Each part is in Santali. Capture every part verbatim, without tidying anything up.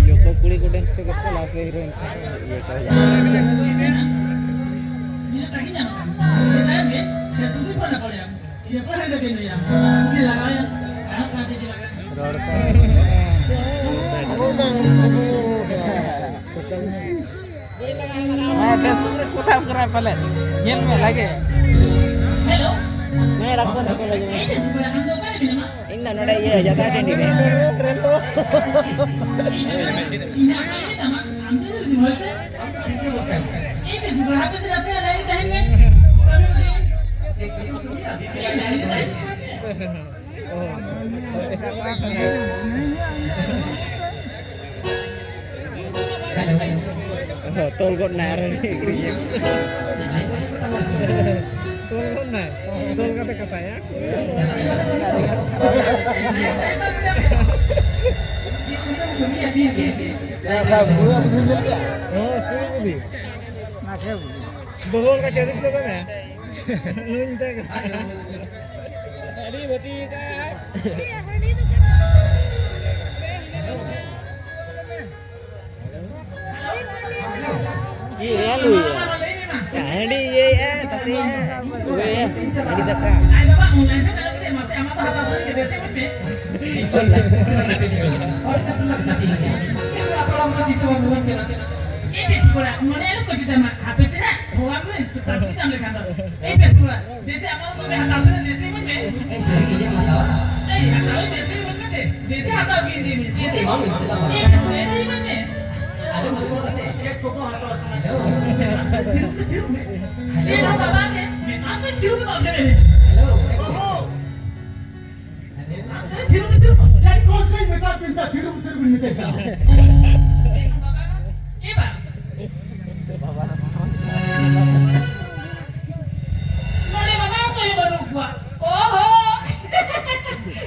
ᱡᱚᱛᱚ ᱠᱩᱲᱤ ᱠᱚ ᱰᱮᱱᱥ ᱠᱚ ᱠᱮᱫ ᱠᱚᱣᱟ, ᱞᱟᱥᱴ ᱨᱮ ᱦᱤᱨᱳᱭᱤᱱ ᱤᱭᱟᱹ ᱠᱚ ᱦᱩᱭᱩᱜᱼᱟ᱾ ᱨᱚᱲ ᱠᱚ᱾ ᱦᱮᱸ, Facebook ᱨᱮ ᱠᱚᱛᱷᱟᱢ ᱠᱟᱱᱟ ᱯᱟᱞᱮ᱾ ᱧᱮᱞ ᱢᱮ, ᱞᱟᱜᱮ᱾ ᱦᱮᱸ, ᱨᱟᱠᱷᱚ, ᱨᱟᱠᱷᱚ, ᱞᱟᱜᱮ᱾ ᱤᱧ ᱫᱚ ᱱᱚᱰᱮ ᱤᱭᱟᱹ ᱡᱟᱛᱨᱟ ᱴᱟᱺᱰᱤ ᱨᱮ᱾ ᱛᱚᱞ ᱜᱚᱫ ᱱᱟᱭ ᱟᱨ ᱩᱱᱤ ᱠᱩᱲᱤ ᱜᱮ᱾ ᱛᱚᱞ ᱜᱚᱫ ᱱᱟᱭ᱾ ᱛᱚᱞ ᱠᱟᱛᱮ ᱠᱟᱛᱷᱟᱭᱟ᱾ ᱦᱚᱸ, ᱥᱩᱨ ᱠᱚᱫᱤ᱾ ᱵᱚᱦᱚᱞ ᱠᱟ ᱪᱟᱹᱨᱤ ᱠᱤᱞᱳ ᱠᱟᱱᱟ᱾ ᱱᱩᱭ ᱢᱮᱛᱟᱭ ᱠᱟᱱᱟ᱾ ᱟᱹᱰᱤ ᱵᱷᱟᱹᱴᱤ ᱠᱟᱜᱼᱟ᱾ ᱪᱮᱫ ᱮ ᱞᱟᱹᱭᱟ? ᱦᱟᱺᱰᱤ ᱤᱭᱟᱹᱭᱟ, ᱛᱟᱥᱮᱭᱟ, ᱥᱩᱜᱟᱹᱭᱟ, ᱦᱟᱺᱰᱤ ᱫᱟᱠᱟ᱾ ᱟᱭ ᱵᱟᱵᱟ, online ᱛᱮ ᱫᱟᱲᱮ ᱠᱟᱛᱮ ᱢᱟᱥᱮ ᱟᱢᱟᱜ ᱫᱚ ᱦᱟᱛᱟᱣ ᱥᱟᱱᱟ ᱠᱮᱫᱮ ᱥᱮ ᱢᱮ᱾ ᱮ ᱵᱮᱴ ᱠᱚᱲᱟ, ᱢᱚᱱᱮ ᱟᱞᱚ ᱠᱚ ᱡᱩᱫᱟᱹ ᱢᱟ, ᱦᱟᱯᱮ ᱥᱮ ᱱᱟ, ᱦᱚᱣᱟ ᱢᱮ, ᱛᱟᱹᱠᱤ ᱛᱟᱢ ᱞᱮᱠᱷᱟᱱ ᱫᱚ᱾ ᱮ ᱵᱮᱴ ᱠᱚᱲᱟ, ᱫᱮᱥᱤ ᱟᱢᱟᱜ ᱫᱚ ᱦᱟᱛᱟᱣ ᱥᱟᱱᱟ, ᱫᱮᱥᱤ ᱤᱢᱟᱹᱧ ᱢᱮ᱾ ᱮᱭ, ᱥᱟᱹᱨᱤ ᱜᱮ ᱦᱟᱛᱟᱣᱟ? ᱮᱭ, ᱦᱟᱛᱟᱣ, ᱫᱮᱥᱤ ᱤᱢᱟᱹᱧ ᱢᱮ, ᱫᱮᱥᱤ ᱦᱟᱛᱟᱣ ᱜᱮ ᱤᱫᱤ ᱢᱮ, ᱫᱮᱥᱤ᱾ ᱮ, ᱵᱟᱝ ᱤᱪᱪᱷᱟᱹᱜᱼᱟ᱾ ᱮ, ᱫᱮᱥᱤ ᱤᱢᱟᱹᱧ ᱢᱮ᱾ ᱟᱞᱮ ᱢᱟ ᱠᱚᱲᱟ ᱥᱮ, ᱪᱮᱫ ᱠᱚᱠᱚ ᱦᱟᱛᱟᱣ ᱠᱟᱱᱟ? ᱦᱮᱞᱳ᱾ ᱛᱷᱤᱨ ᱠᱚ, ᱛᱷᱤᱨ ᱠᱚ ᱢᱮ᱾ ᱦᱮᱞᱳ᱾ ᱮ, ᱵᱟᱵᱟ ᱜᱮ, ᱟᱢ ᱫᱚ ᱛᱷᱤᱨ ᱠᱚ ᱵᱟᱢ ᱫᱟᱲᱮᱭᱟᱜᱼᱟ᱾ ᱦᱮᱞᱳ᱾ ᱚᱦᱚ᱾ ᱟᱢ ᱫᱚ ᱛᱷᱤᱨ ᱠᱚ, ᱛᱷᱤᱨ ᱠᱚ᱾ ᱪᱮᱫ ᱠᱚ ᱪᱮᱫ ᱢᱮᱛᱟ ᱯᱮ, ᱛᱷᱤᱨ ᱠᱚ, ᱛᱷᱤᱨ ᱠᱚ ᱢᱮᱛᱟᱭ ᱠᱟᱱᱟ᱾ ᱮ, ᱵᱟᱵᱟ᱾ ᱮ, ᱵᱟ᱾ ᱱᱚᱰᱮ ᱵᱟᱵᱟ ᱚᱠᱚᱭ ᱵᱟᱹᱱᱩᱜ ᱠᱚᱣᱟ᱾ ᱚᱦᱚ᱾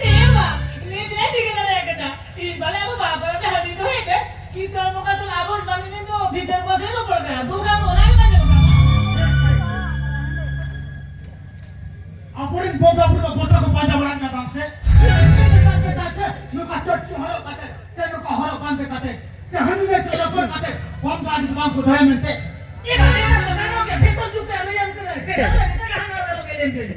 ᱮ, ᱵᱟ᱾ ᱱᱤᱛ ᱨᱮ ᱴᱷᱤᱠᱟᱹ ᱫᱟᱲᱮ ᱟᱠᱟᱫᱟ᱾ ᱤᱧ ᱵᱟᱞᱮ ᱟᱵᱚ ᱵᱟᱵᱟ ᱚᱸᱰᱮ ᱦᱟᱺᱰᱤ ᱫᱚᱦᱚᱭ ᱛᱮ, ᱠᱤᱥᱟᱹᱬ ᱵᱚᱸᱜᱟ ᱥᱟᱞᱟᱜ ᱟᱵᱚ ᱢᱟᱹᱱᱢᱤ ᱫᱚ ᱵᱷᱤᱛᱟᱹᱨ ᱢᱚᱫᱽᱫᱷᱮ ᱨᱚᱯᱚᱲ ᱠᱟᱱᱟ᱾ ᱫᱩᱠ ᱨᱮ ᱚᱱᱟ ᱜᱮ ᱵᱟᱝ ᱧᱟᱢᱚᱜ ᱠᱟᱱᱟ᱾ ᱟᱵᱚᱨᱮᱱ ᱵᱚᱸᱜᱟ ᱵᱩᱨᱩ ᱫᱚ ᱜᱚᱴᱟ ᱠᱚ ᱯᱟᱸᱡᱟ ᱵᱟᱲᱟᱜ ᱠᱟᱱᱟ ᱵᱟᱝ ᱥᱮ? ᱱᱚᱝᱠᱟ ᱪᱚᱴᱠᱤ ᱦᱚᱨᱚᱜ ᱠᱟᱛᱮ, ᱥᱮ ᱱᱚᱝᱠᱟ ᱦᱚᱨᱚᱜ ᱵᱟᱸᱫᱮ ᱠᱟᱛᱮ, ᱥᱮ ᱦᱟᱺᱰᱤ ᱱᱟᱹᱭᱛᱮ ᱨᱚᱯᱚᱲ ᱠᱟᱛᱮ, ᱵᱚᱸᱜᱟ ᱟᱹᱰᱤ ᱫᱚ ᱵᱟᱝ ᱠᱚ ᱫᱚᱦᱚᱭᱟ ᱢᱮᱱᱛᱮ᱾ ᱮ ᱵᱟᱝ, ᱮ ᱵᱟᱝ, ᱚᱱᱟ ᱫᱚ ᱯᱷᱮᱥᱚᱱ ᱡᱩᱜᱽ ᱛᱮ ᱞᱟᱹᱭᱟᱢ ᱠᱟᱱᱟ᱾ ᱥᱮ ᱚᱱᱟ ᱱᱮᱛᱟᱨ ᱦᱟᱱᱟ ᱟᱞᱚ ᱜᱮ ᱞᱟᱹᱭᱟᱢ ᱠᱟᱱᱟ᱾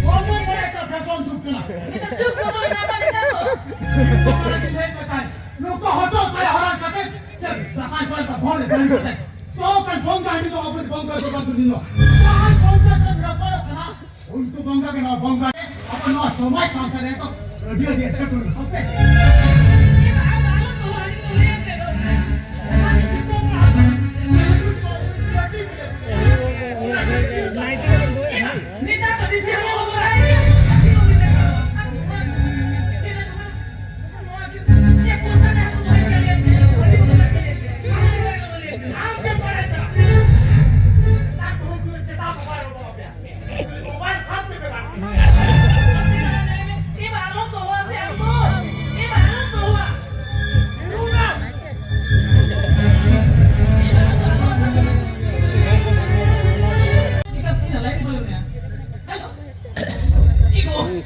ᱵᱟᱵᱚᱱ ᱵᱟᱲᱟᱭ ᱛᱚ ᱯᱷᱮᱥᱚᱱ ᱡᱩᱜᱽ ᱠᱟᱱᱟ᱾ ᱱᱮᱛᱟᱨ ᱡᱩᱜᱽ ᱵᱚᱫᱚᱞ ᱮᱱᱟ ᱵᱟᱝ ᱱᱮᱛᱟᱨ ᱫᱚ᱾ ᱵᱚᱸᱜᱟ ᱟᱹᱰᱤ ᱞᱟᱹᱭ ᱠᱟᱛᱷᱟ᱾ ᱱᱩᱠᱩ ᱦᱚᱴᱚᱜ ᱥᱟᱭᱟ ᱦᱚᱨᱚᱜ ᱠᱟᱛᱮ, ᱪᱮᱫ ᱫᱟᱸᱥᱟᱭ ᱠᱚᱲᱟ ᱠᱚ ᱵᱷᱚᱨ ᱫᱟᱲᱮ ᱠᱟᱛᱮ, ᱪᱚ ᱠᱟᱱ ᱵᱚᱸᱜᱟ ᱦᱟᱺᱰᱤ ᱫᱚ ᱟᱵᱚ ᱵᱚᱸᱜᱟ ᱫᱚ ᱵᱟᱝ ᱫᱩᱱᱤᱭᱟᱹ᱾ ᱡᱟᱦᱟᱸᱭ ᱵᱚᱸᱜᱟ ᱠᱚ ᱵᱤᱨᱟ ᱯᱟᱲᱟᱜ ᱠᱟᱱᱟ, ᱩᱱᱠᱩ ᱵᱚᱸᱜᱟ ᱜᱮ ᱱᱚᱣᱟ ᱵᱚᱸᱜᱟ ᱜᱮ ᱟᱵᱚ ᱱᱚᱣᱟ ᱥᱚᱢᱟᱡᱽ ᱥᱟᱶᱛᱟ ᱨᱮ ᱫᱚ ᱟᱹᱰᱤ ᱟᱹᱰᱤ ᱮᱴᱠᱮᱴᱚᱬᱮ ᱦᱟᱯᱮ᱾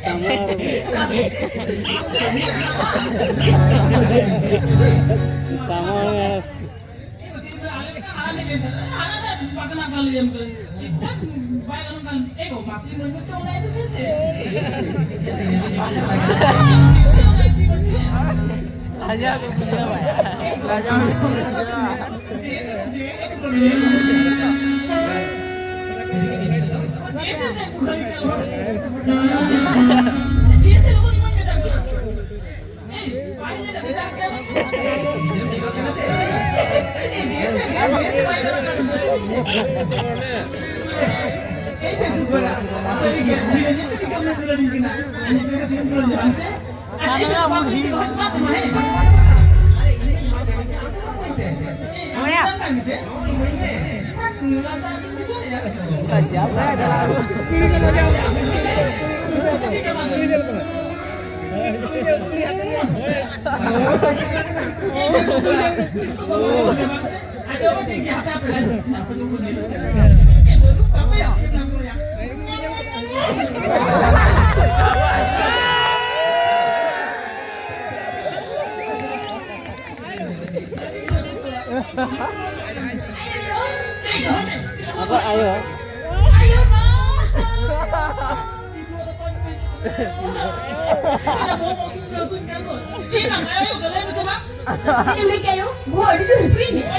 Sama. Sama. ᱞᱟᱹᱭᱟᱢ ᱠᱟᱹᱱᱟᱹᱧ, ᱮᱠᱫᱚᱢ ᱵᱟᱭ ᱜᱟᱱᱚᱜ ᱠᱟᱱ, ᱮ ᱜᱚ, ᱢᱟᱥᱤ ᱢᱟᱹᱭ ᱢᱮᱥᱮ, ᱚᱱᱟ ᱤᱫᱤ ᱢᱮᱥᱮ᱾ ᱟᱭᱳ᱾ ᱪᱮᱫ ᱮᱢ ᱞᱟᱹᱭ ᱠᱮᱜᱼᱟ ᱭᱳ? ᱵᱚᱦᱚᱜ ᱟᱹᱰᱤ ᱡᱳᱨ ᱦᱟᱹᱥᱩᱭᱮᱫ ᱢᱮᱭᱟ᱾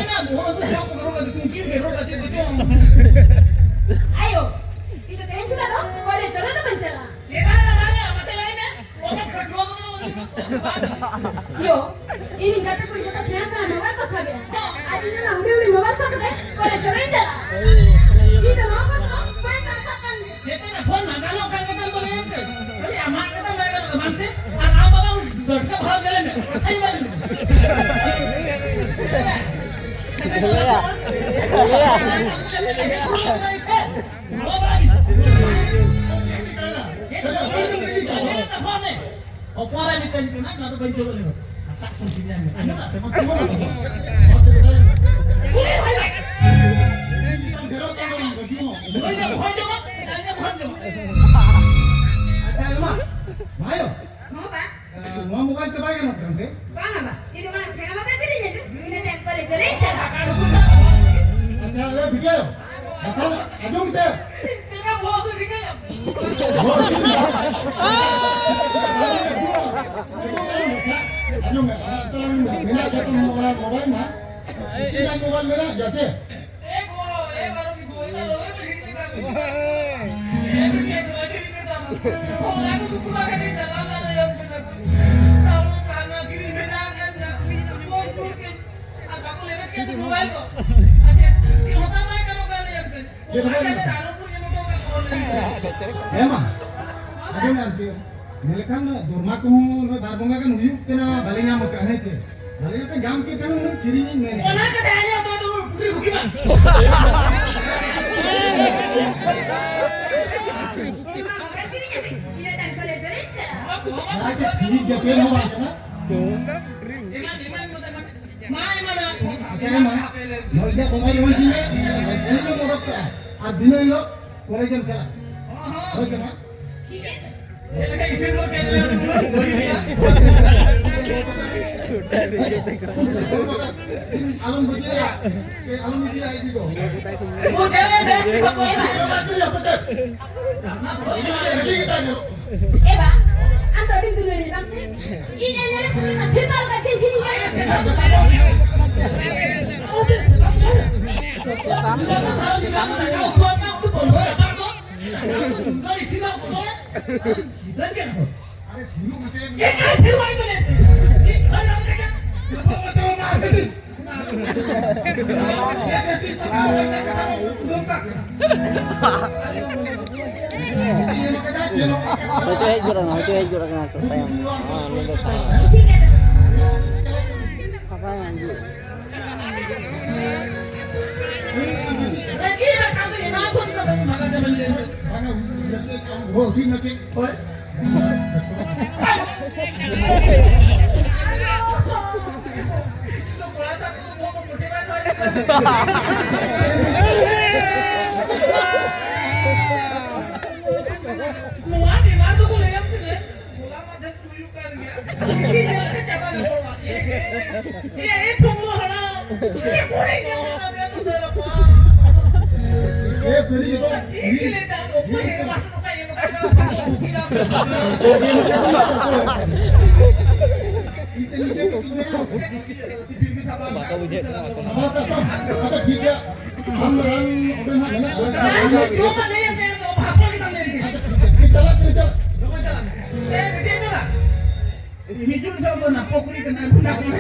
ᱟᱭᱳ, ᱤᱧ ᱫᱚ ᱛᱮᱦᱮᱧ ᱠᱷᱚᱱᱟᱜ ᱫᱚ ᱠᱚᱞᱮᱡᱽ ᱪᱟᱞᱟᱜ ᱫᱚ ᱵᱟᱹᱧ ᱪᱟᱞᱟᱜᱼᱟ᱾ ᱭᱳ, ᱤᱧ ᱨᱮᱱ ᱜᱟᱛᱮ ᱠᱩᱲᱤ ᱡᱚᱛᱚ ᱥᱮᱬᱟ ᱥᱮᱬᱟ ᱢᱳᱵᱟᱭᱤᱞ ᱠᱚ ᱥᱟᱵ ᱮᱫᱟ᱾ ᱟᱨ ᱤᱧ ᱚᱱᱟ ᱦᱩᱰᱤᱧ ᱦᱩᱰᱤᱧ ᱢᱳᱵᱟᱭᱤᱞ ᱥᱟᱵ ᱠᱟᱛᱮ ᱠᱚᱞᱮᱡᱽ ᱪᱟᱞᱟᱜ ᱤᱧ ᱪᱟᱞᱟᱜᱼᱟ᱾ ᱤᱧ ᱫᱚ ᱱᱚᱣᱟ ᱠᱚᱫᱚ ᱵᱟᱹᱧ ᱥᱟᱵ ᱠᱟᱱ ᱜᱮᱭᱟ᱾ ᱱᱮᱛᱟᱨ ᱯᱷᱳᱱ ᱱᱟᱜᱟᱞᱚᱜ ᱠᱟᱱ ᱠᱟᱛᱮᱢ ᱫᱚ ᱞᱟᱹᱭᱟᱢ ᱠᱟᱱ᱾ ᱠᱷᱟᱹᱞᱤ ᱟᱢᱟᱜ ᱠᱟᱛᱷᱟ ᱵᱟᱭ ᱜᱟᱱᱚᱜ ᱠᱟᱱᱟ, ᱵᱟᱝ ᱥᱮ? ᱟᱨ ᱟᱢ ᱵᱟᱵᱟ ᱩᱱᱤ ᱰᱚᱴᱠᱟ ᱵᱷᱟᱣ ᱧᱮᱞᱮ ᱢᱮ᱾ ᱠᱟᱛᱷᱟ ᱜᱮ ᱵᱟᱭ ᱞᱟᱹᱭ᱾ ᱞᱟᱹᱭᱟ, ᱞᱟᱹᱭᱟ᱾ ᱚᱠᱚᱭᱮ ᱢᱮᱛᱟᱧ ᱠᱟᱱᱟ? ᱱᱚᱣᱟ ᱫᱚ ᱵᱟᱹᱧ ᱪᱟᱞᱟᱜ ᱞᱟᱹᱜᱤᱫ᱾ ᱦᱟᱴᱟᱜ ᱠᱷᱚᱱ ᱪᱤᱱᱛᱟᱹ ᱢᱮ᱾ ᱟᱸᱡᱚᱢ ᱫᱟ ᱥᱮ ᱵᱟᱝ? ᱩᱱᱤ ᱵᱷᱟᱭ ᱵᱷᱟᱭ᱾ ᱵᱷᱚᱭ ᱡᱚᱢᱟ, ᱵᱷᱚᱭ ᱡᱚᱢᱟ᱾ ᱟᱪᱪᱷᱟ, ᱮᱢᱟ᱾ ᱢᱟᱭᱳ᱾ ᱦᱚᱸ, ᱵᱟ᱾ ᱱᱚᱣᱟ ᱢᱳᱵᱟᱭᱤᱞ ᱛᱮ ᱵᱟᱭ ᱜᱟᱱᱚᱜ ᱠᱟᱱ ᱛᱮ? ᱵᱟᱝᱟ, ᱵᱟ᱾ ᱤᱧ ᱫᱚ ᱚᱱᱟ ᱥᱮᱬᱟ ᱢᱳᱵᱟᱭᱤᱞ ᱛᱮ ᱤᱧ ᱦᱤᱡᱩᱜ᱾ ᱤᱱᱟᱹ ᱛᱟᱭᱚᱢ ᱠᱚᱞᱮᱡᱽ ᱨᱮ ᱪᱟᱞᱟᱜ᱾ ᱟᱪᱪᱷᱟ, ᱞᱟᱹᱭ ᱵᱤᱴᱟᱹ᱾ ᱵᱟᱠᱷᱟᱱ ᱟᱸᱡᱚᱢ ᱥᱮ᱾ ᱛᱤᱱᱟᱹᱜ ᱵᱚᱦᱚᱜ ᱫᱚ ᱴᱷᱤᱠᱟᱹᱭᱟ? ᱵᱚᱦᱚᱜ ᱴᱷᱤᱠ ᱜᱮᱭᱟ᱾ ᱟᱸᱡᱚᱢ ᱢᱮ, ᱢᱮᱱᱟᱜ ᱜᱮᱭᱟ ᱛᱚ ᱢᱳᱵᱟᱭᱤᱞ ᱢᱟ᱾ ᱛᱤᱱᱟᱹᱜ ᱢᱳᱵᱟᱭᱤᱞ ᱢᱮᱱᱟᱜ ᱜᱮᱭᱟ ᱪᱮ? ᱦᱮᱸ ᱢᱟ, ᱟᱸᱡᱚᱢ ᱢᱮ ᱟᱨᱠᱤ᱾ ᱢᱮᱱᱠᱷᱟᱱ ᱫᱚᱨᱢᱟ ᱠᱚᱦᱚᱸ ᱱᱚᱜᱼᱚᱭ ᱵᱟᱨ ᱵᱚᱸᱜᱟ ᱜᱟᱱ ᱦᱩᱭᱩᱜ ᱠᱟᱱᱟ, ᱵᱟᱞᱮ ᱧᱟᱢ ᱟᱠᱟᱫᱼᱟ, ᱦᱮᱸ ᱪᱮ? ᱵᱟᱞᱮ ᱧᱟᱢ ᱟᱠᱟᱫ, ᱧᱟᱢ ᱠᱮᱫ ᱠᱷᱟᱱ ᱩᱱᱟᱹᱜ ᱠᱤᱨᱤᱧ ᱤᱧ ᱢᱮᱱ ᱮᱫᱟ᱾ ᱚᱱᱟ ᱠᱟᱛᱷᱟ ᱟᱸᱡᱚᱢ ᱛᱟᱢᱟ ᱛᱚ ᱯᱩᱠᱷᱨᱤ ᱵᱷᱩᱜᱤ ᱵᱟᱝ᱾ ᱟᱪᱪᱷᱟ, ᱴᱷᱤᱠ ᱜᱮᱭᱟ, ᱪᱮᱫ ᱦᱚᱸ ᱵᱟᱝ ᱠᱟᱱᱟ᱾ ᱟᱪᱪᱷᱟ, ᱮᱢᱟ᱾ ᱱᱚᱜᱼᱚᱭ ᱡᱮ ᱵᱚᱸᱜᱟ ᱡᱮᱢᱚᱱ ᱴᱷᱤᱠ ᱜᱮᱭᱟ, ᱮᱱ ᱦᱤᱞᱳᱜ ᱚᱰᱚᱠ ᱠᱟᱜᱼᱟ, ᱟᱨ ᱫᱤᱱᱟᱹ ᱦᱤᱞᱳᱜ ᱠᱚᱞᱮᱡᱽ ᱮᱢ ᱪᱟᱞᱟᱜᱼᱟ᱾ ᱦᱳᱭ ᱠᱟᱱᱟ? ᱟᱞᱚᱢ ᱵᱩᱡᱷᱟᱹᱣᱟ, ᱟᱞᱚᱢ ᱤᱫᱤᱭᱟ, ᱤᱫᱤ ᱫᱚ᱾ ᱮ ᱵᱟ, ᱟᱢ ᱫᱚ ᱟᱹᱰᱤᱢ ᱫᱩᱞᱟᱹᱲᱤᱧᱟ ᱵᱟᱝ ᱥᱮ? ᱤᱧ ᱮ ᱧᱮᱞ ᱥᱮ ᱥᱮᱛᱟ ᱞᱮᱠᱟ ᱛᱤᱧ ᱛᱤᱧ ᱧᱮᱞ ᱥᱮᱛᱟ ᱞᱮᱠᱟ᱾ ᱥᱮᱛᱟ ᱢᱟ, ᱥᱮᱛᱟ ᱢᱟ᱾ ᱟᱨᱮ ᱥᱤᱞᱩ ᱢᱟᱥᱮ ᱮ ᱠᱟᱭ ᱯᱷᱤᱨ ᱵᱷᱟᱭ ᱛᱚ ᱞᱮ, ᱮ ᱠᱟᱭ ᱯᱷᱤᱨ ᱵᱷᱟᱭ ᱛᱚ ᱞᱮ᱾ ᱦᱚᱭᱛᱳ ᱦᱮᱡ ᱜᱚᱫ ᱟᱠᱟᱱᱟ, ᱦᱚᱭᱛᱳ ᱦᱮᱡ ᱜᱚᱫ ᱟᱠᱟᱱᱟ ᱛᱚ ᱛᱟᱭᱚᱢ᱾ ᱦᱮᱸ, ᱩᱱᱤ ᱫᱚ ᱛᱟᱭᱚᱢ᱾ ᱯᱷᱟᱸᱠᱟ ᱧᱚᱜ ᱜᱮ᱾ ᱱᱚᱣᱟ ᱵᱤᱢᱟᱨ ᱫᱚᱠᱚ ᱞᱟᱹᱭᱟ ᱥᱮ ᱦᱚᱞᱟ ᱢᱟᱫᱷᱮᱨ ᱦᱩᱭᱩᱜ ᱠᱟᱱ ᱜᱮᱭᱟ᱾ ᱤᱧ ᱧᱮᱞ ᱠᱟᱛᱮ ᱪᱟᱵᱟ ᱞᱮᱠᱟ ᱚᱲᱟᱜ᱾ ᱮ, ᱮ, ᱮ, ᱪᱷᱩᱢᱩ ᱦᱟᱲᱟᱢ᱾ ᱮ, ᱠᱩᱲᱤ ᱧᱮᱞ ᱠᱟᱛᱮ ᱟᱯᱮ ᱟᱹᱛᱩ ᱫᱚ ᱨᱟᱯᱟᱜ᱾ ᱮ, ᱥᱟᱹᱨᱤ ᱜᱮ᱾ ᱪᱮᱫ ᱠᱷᱮᱞ ᱮᱫᱟ? ᱚᱠᱚᱭ ᱦᱮᱡ ᱠᱟᱱᱟ? ᱚᱠᱚᱭ ᱦᱮᱡ ᱠᱟᱱᱟ? ᱵᱟᱠᱚ ᱵᱩᱡᱷᱟᱹᱣᱮᱫ ᱛᱟᱢᱟ ᱟᱠᱚ᱾ ᱟᱫᱚ ᱴᱷᱤᱠ ᱜᱮᱭᱟ᱾ ᱟᱢ ᱨᱟᱱ ᱚᱸᱰᱮ ᱱᱟᱜ ᱢᱮᱱᱟᱜ ᱵᱚᱱᱟ᱾ ᱟᱫᱚ ᱡᱚᱢ ᱟᱞᱮ ᱟᱯᱮ ᱫᱚ ᱵᱷᱟᱥᱚᱱ ᱜᱮ ᱛᱟᱢ ᱞᱟᱹᱭ ᱠᱮᱫ᱾ ᱪᱟᱞᱟᱜ ᱯᱮ, ᱪᱟᱞᱟᱜ᱾ ᱫᱚᱢᱮ ᱪᱟᱞᱟᱜ ᱢᱮ᱾ ᱮ, ᱵᱤᱴᱤ ᱫᱚ ᱵᱟᱝ᱾ ᱦᱤᱡᱩᱜ ᱡᱚᱦᱚᱜ ᱫᱚ ᱱᱟᱯᱚᱠ ᱠᱩᱲᱤ ᱠᱟᱱᱟ, ᱟᱹᱜᱩ ᱱᱟᱯᱚᱠ᱾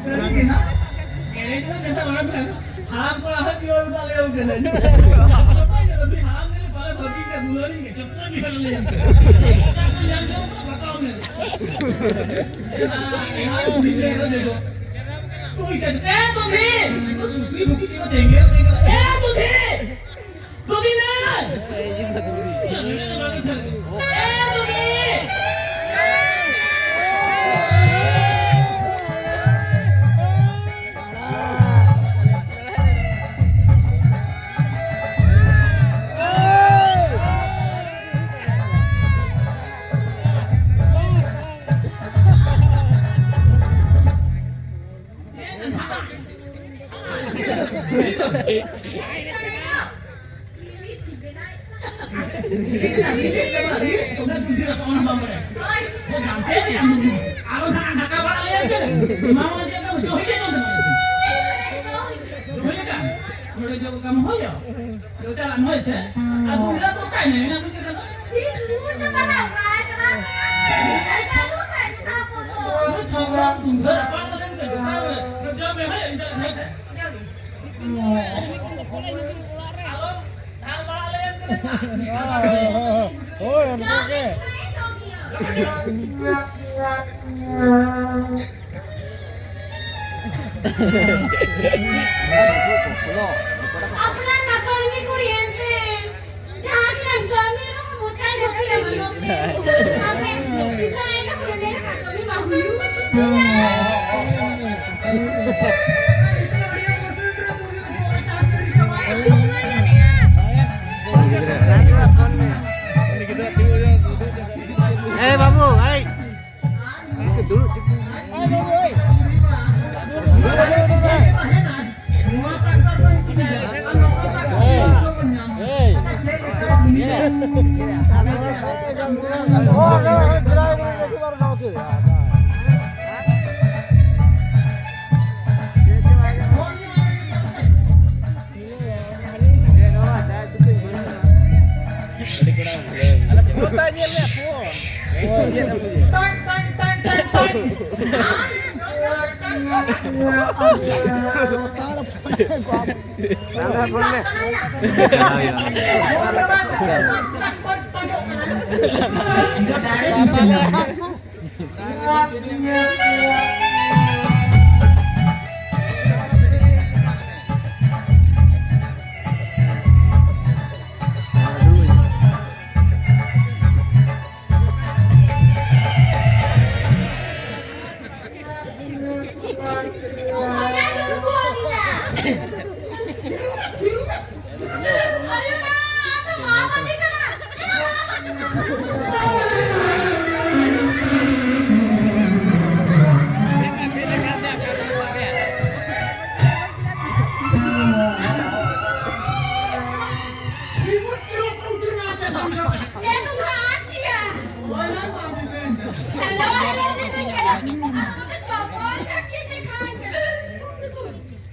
ᱥᱟᱹᱨᱤ ᱜᱮ ᱱᱟᱜ, ᱮᱲᱮ ᱠᱟᱛᱷᱟ ᱢᱮᱥᱟ ᱞᱟᱜᱟᱣ ᱠᱟᱱᱟ᱾ ᱦᱟᱲᱟᱢ ᱠᱚᱲᱟ ᱦᱚᱸ ᱡᱤᱭᱚᱱ ᱨᱮᱫᱚ ᱟᱞᱮ ᱦᱚᱸ ᱠᱟᱱᱟ᱾ ᱦᱟᱲᱟᱢ ᱜᱮᱞᱮ ᱯᱟᱞᱮ ᱵᱷᱟᱹᱜᱤ ᱜᱮ ᱫᱩᱞᱟᱹᱲᱤ ᱜᱮ, ᱡᱚᱛᱚ ᱵᱤᱦᱟᱨ ᱞᱮ ᱧᱟᱢ ᱠᱮᱫᱟ᱾ ᱡᱚᱛᱚ ᱧᱟᱢ ᱡᱚᱝ ᱫᱚ ᱵᱟᱛᱟᱣ ᱢᱮ᱾ ᱮ, ᱫᱩᱫᱷᱤ! ᱫᱩᱫᱷᱤ! ᱫᱩᱫᱷᱤ! ᱮ, ᱫᱩᱫᱷᱤ! ᱫᱩᱫᱷᱤ! ᱮ, ᱫᱩᱫᱷᱤ! ᱟᱫᱚ ᱪᱟᱞᱟᱜ ᱢᱮ ᱦᱳᱭ ᱥᱮ᱾ ᱟᱫᱚ ᱩᱭᱦᱟᱹᱨ ᱫᱚ ᱚᱠᱟᱭ ᱱᱟᱭ? ᱚᱱᱟ ᱠᱚ ᱪᱮᱫ ᱞᱮᱠᱟ? ᱤᱧ ᱫᱚ ᱵᱟᱹᱧ ᱪᱟᱞᱟᱜ ᱠᱟᱱᱟ᱾ ᱟᱫᱚ ᱛᱷᱚᱲᱟ ᱛᱩᱢᱫᱟᱜ ᱨᱟᱯᱟᱜ ᱠᱟᱛᱮ ᱠᱚ ᱡᱚᱴᱟᱣ ᱨᱮ ᱡᱚᱴᱟᱣ ᱢᱮ ᱦᱳᱭ, ᱤᱧ ᱫᱚ ᱦᱳᱭ ᱥᱮ᱾ ᱟᱞᱚ ᱫᱟᱞ ᱵᱟᱲᱟ ᱞᱮ ᱮᱢ ᱠᱟᱱᱟ᱾ ᱦᱳᱭ, ᱚᱱᱠᱟ ᱜᱮ᱾ ᱟᱯᱱᱟᱨ ᱱᱟᱠᱚᱨᱢᱤ ᱠᱩᱲᱤ ᱮᱱᱛᱮ ᱡᱟᱦᱟᱸ ᱛᱤᱱᱟᱹᱜ ᱠᱟᱹᱢᱤ ᱨᱮᱦᱚᱸ ᱢᱚᱪᱟᱭ ᱞᱩᱛᱤᱭᱟ ᱢᱟᱱᱚᱛ ᱛᱮ᱾ ᱟᱯᱮ ᱫᱤᱥᱚᱢ ᱟᱭᱳ ᱠᱚ ᱢᱮᱱᱟ ᱠᱟᱹᱢᱤ ᱵᱟᱹᱦᱩ᱾ ᱮ ᱵᱟᱹᱵᱩ, ᱮᱭ᱾ ᱤᱱᱠᱟᱹ ᱫᱩᱲᱩᱵ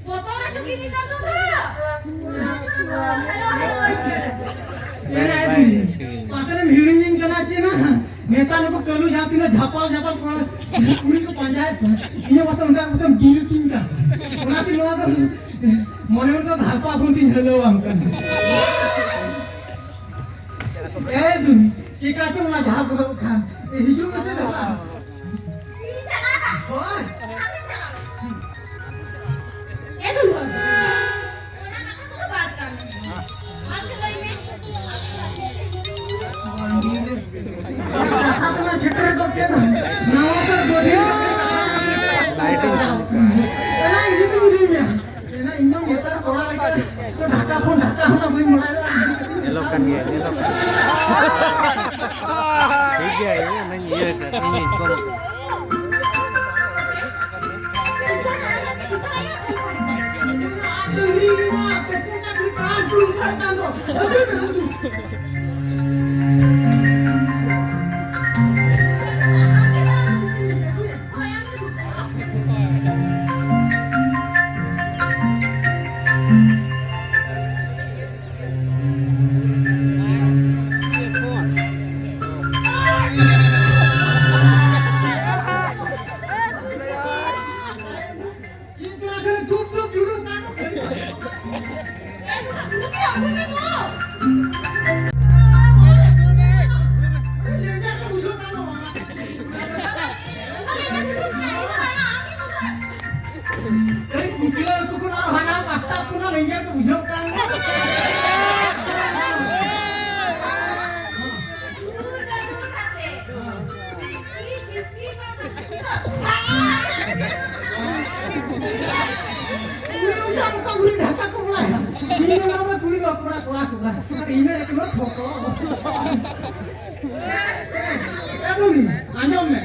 ᱵᱚᱛᱚᱨ ᱦᱚᱪᱚ ᱠᱤᱫᱤᱧ ᱫᱚ ᱫᱩᱫᱩ᱾ Hello, hello, hello. ᱮ ᱨᱟᱡᱽ, ᱯᱟᱛᱨᱮᱢ ᱦᱤᱲᱤᱧᱤᱧ ᱠᱟᱱᱟ ᱪᱮ ᱱᱟ? ᱱᱮᱛᱟᱨ ᱱᱩᱠᱩ ᱠᱟᱹᱞᱩ ᱡᱟᱦᱟᱸ ᱛᱤᱱᱟᱹᱜ ᱡᱷᱟᱯᱟᱞ ᱡᱷᱟᱯᱟᱞ ᱠᱚᱲᱟ ᱠᱩᱲᱤ ᱠᱚ ᱯᱟᱸᱡᱟᱭᱮᱫ ᱠᱚᱣᱟ, ᱤᱧ ᱦᱚᱸ ᱯᱟᱥᱮ ᱚᱱᱠᱟ ᱯᱟᱥᱮᱢ ᱰᱤᱞᱤᱴᱤᱧ ᱠᱟᱱ᱾ ᱚᱱᱟᱛᱮ ᱱᱚᱣᱟ ᱫᱚ ᱢᱚᱱᱮ ᱢᱚᱱᱮ ᱛᱮ ᱫᱷᱟᱨᱯᱟ ᱯᱷᱳᱱ ᱛᱤᱧ ᱦᱮᱞᱳᱣᱟᱢ ᱠᱟᱱᱟ᱾ ᱮ ᱫᱩᱱᱤ, ᱪᱮᱠᱟ ᱪᱚ ᱚᱱᱟ ᱡᱟᱦᱟᱸ ᱜᱚᱫᱚᱜ ᱠᱷᱟᱱ, ᱮ, ᱦᱤᱡᱩᱜ ᱢᱮᱥᱮ ᱫᱟᱫᱟ᱾ ᱤᱧ ᱪᱟᱞᱟᱜᱼᱟ? ᱦᱳᱭ᱾ ᱟᱢᱮᱢ ᱪᱟᱞᱟᱜᱼᱟ? ᱮ ᱫᱩᱞᱦᱟᱹ, ᱚᱱᱟ ᱠᱟᱛᱷᱟ ᱠᱚᱫᱚ ᱵᱟᱫ ᱠᱟᱜ ᱢᱮ᱾ ᱟᱢ ᱫᱚ ᱞᱟᱹᱭ ᱢᱮ᱾ ᱠᱟᱛᱷᱟ ᱠᱚᱢᱟ ᱥᱮᱴᱮᱨ ᱜᱚᱫ ᱠᱮᱫ᱾ ᱱᱟᱣᱟ ᱥᱟᱨ ᱵᱚᱫᱞᱤ ᱠᱟᱛᱮ ᱠᱟᱛᱷᱟ ᱠᱚᱢᱟ ᱥᱮᱴᱮᱨ ᱜᱚᱫ᱾ ᱚᱱᱟ ᱤᱫᱤ ᱛᱮᱧ ᱞᱟᱹᱭ ᱢᱮᱭᱟ᱾ ᱮᱱᱟ ᱤᱧ ᱫᱚ ᱱᱮᱛᱟᱨ ᱠᱚᱲᱟ ᱞᱮᱠᱟ ᱰᱷᱟᱠᱟ ᱯᱷᱳᱱ ᱰᱷᱟᱠᱟ ᱦᱚᱸ ᱵᱟᱹᱧ ᱵᱟᱲᱟᱭᱟ᱾ ᱧᱮᱞᱚᱜ ᱠᱟᱱ ᱜᱮᱭᱟ, ᱧᱮᱞᱚᱜ ᱠᱟᱱ ᱜᱮᱭᱟ᱾ ᱴᱷᱤᱠ ᱜᱮᱭᱟ, ᱤᱧ ᱚᱱᱟᱧ ᱤᱭᱟᱹ ᱠᱟᱜ, ᱤᱧᱤᱧ ᱠᱚᱞ ᱠᱟᱜ᱾ ᱮᱸᱜᱮᱞ ᱠᱚ ᱵᱩᱡᱷᱟᱹᱜ ᱠᱟᱱ᱾ ᱩᱱᱤ ᱚᱱᱠᱟ ᱚᱱᱠᱟ ᱩᱱᱤ ᱰᱷᱟᱠᱟ ᱠᱚ ᱵᱟᱲᱟᱭᱟ᱾ ᱤᱧ ᱫᱚ ᱱᱚᱣᱟ ᱠᱩᱲᱤ ᱫᱚ ᱠᱚᱲᱟ, ᱠᱚᱲᱟ ᱠᱚ ᱵᱟᱝ᱾ ᱤᱧ ᱫᱚ ᱮᱠᱞᱚ ᱴᱷᱚᱠᱚ᱾ ᱮ ᱫᱩᱞᱤ, ᱟᱸᱡᱚᱢ ᱢᱮ᱾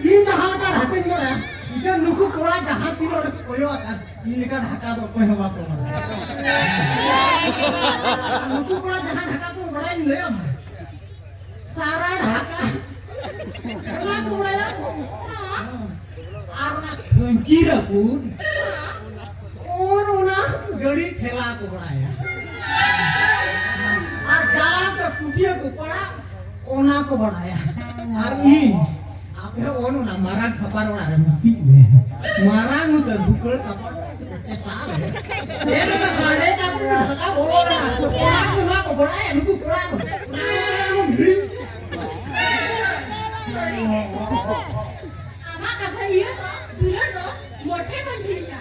ᱤᱧ ᱡᱟᱦᱟᱸ ᱞᱮᱠᱟ ᱰᱷᱟᱠᱟᱧ ᱵᱟᱲᱟᱭᱟ, ᱤᱠᱟᱹ ᱱᱩᱠᱩ ᱠᱚᱲᱟ ᱡᱟᱦᱟᱸ ᱛᱤᱱᱟᱹᱜ ᱠᱚ ᱠᱚᱭᱚᱜ ᱟᱠᱟᱫ, ᱤᱧ ᱞᱮᱠᱟ ᱰᱷᱟᱠᱟ ᱫᱚ ᱚᱠᱚᱭ ᱦᱚᱸ ᱵᱟᱠᱚ ᱵᱟᱲᱟᱭᱟ᱾ ᱱᱩᱠᱩ ᱠᱚᱲᱟ ᱡᱟᱦᱟᱸ ᱰᱷᱟᱠᱟ ᱠᱚ ᱵᱟᱲᱟᱭᱟ, ᱤᱧ ᱞᱟᱹᱭᱟᱢᱟ᱾ ᱥᱟᱨᱟ ᱰᱷᱟᱠᱟ᱾ ᱚᱱᱟ ᱠᱚ ᱵᱟᱲᱟᱭᱟ᱾ ᱟᱨ ᱚᱱᱟ ᱠᱷᱟᱹᱧᱪᱤ ᱨᱟᱹᱯᱩᱫ᱾ ᱚᱱ ᱚᱱᱟ ᱜᱟᱹᱰᱤ ᱴᱷᱮᱞᱟ ᱠᱚ ᱵᱟᱲᱟᱭᱟ᱾ ᱟᱨ ᱡᱟᱞᱟᱢ ᱛᱮ ᱯᱩᱴᱷᱤᱭᱟᱹ ᱠᱚ ᱯᱟᱲᱟᱜ, ᱚᱱᱟ ᱠᱚ ᱵᱟᱲᱟᱭᱟ᱾ ᱟᱨ ᱤᱧ, ᱟᱯᱮ ᱚᱱ ᱚᱱᱟ ᱢᱟᱨᱟᱝ ᱠᱷᱟᱯᱟᱨ ᱚᱲᱟᱜ ᱨᱮ ᱢᱟᱹᱯᱤᱡ ᱢᱮ᱾ ᱢᱟᱨᱟᱝ ᱩᱛᱟᱹᱨ ᱵᱩᱠᱟᱹᱲ ᱠᱷᱟᱯᱟᱨ ᱚᱲᱟᱜ ᱨᱮ ᱥᱟᱵ ᱢᱮ᱾ ᱧᱮᱞ ᱢᱮ, ᱥᱟᱰᱮ ᱠᱟᱛᱮ ᱨᱟᱠᱟᱵ ᱵᱚᱞᱚ ᱠᱟᱱᱟ᱾ ᱚᱱᱟ ᱠᱚ, ᱱᱚᱣᱟ ᱠᱚ ᱵᱟᱲᱟᱭᱟ, ᱱᱩᱠᱩ ᱠᱚᱲᱟ ᱠᱚ᱾ ᱥᱟᱹᱨᱤ ᱜᱮ᱾ ᱟᱢᱟᱜ ᱠᱟᱛᱷᱟ ᱤᱭᱟᱹ ᱫᱚ, ᱫᱩᱞᱟᱹᱲ ᱫᱚ ᱢᱚᱴᱷᱮ ᱵᱟᱹᱧ ᱦᱤᱲᱤᱧᱟ᱾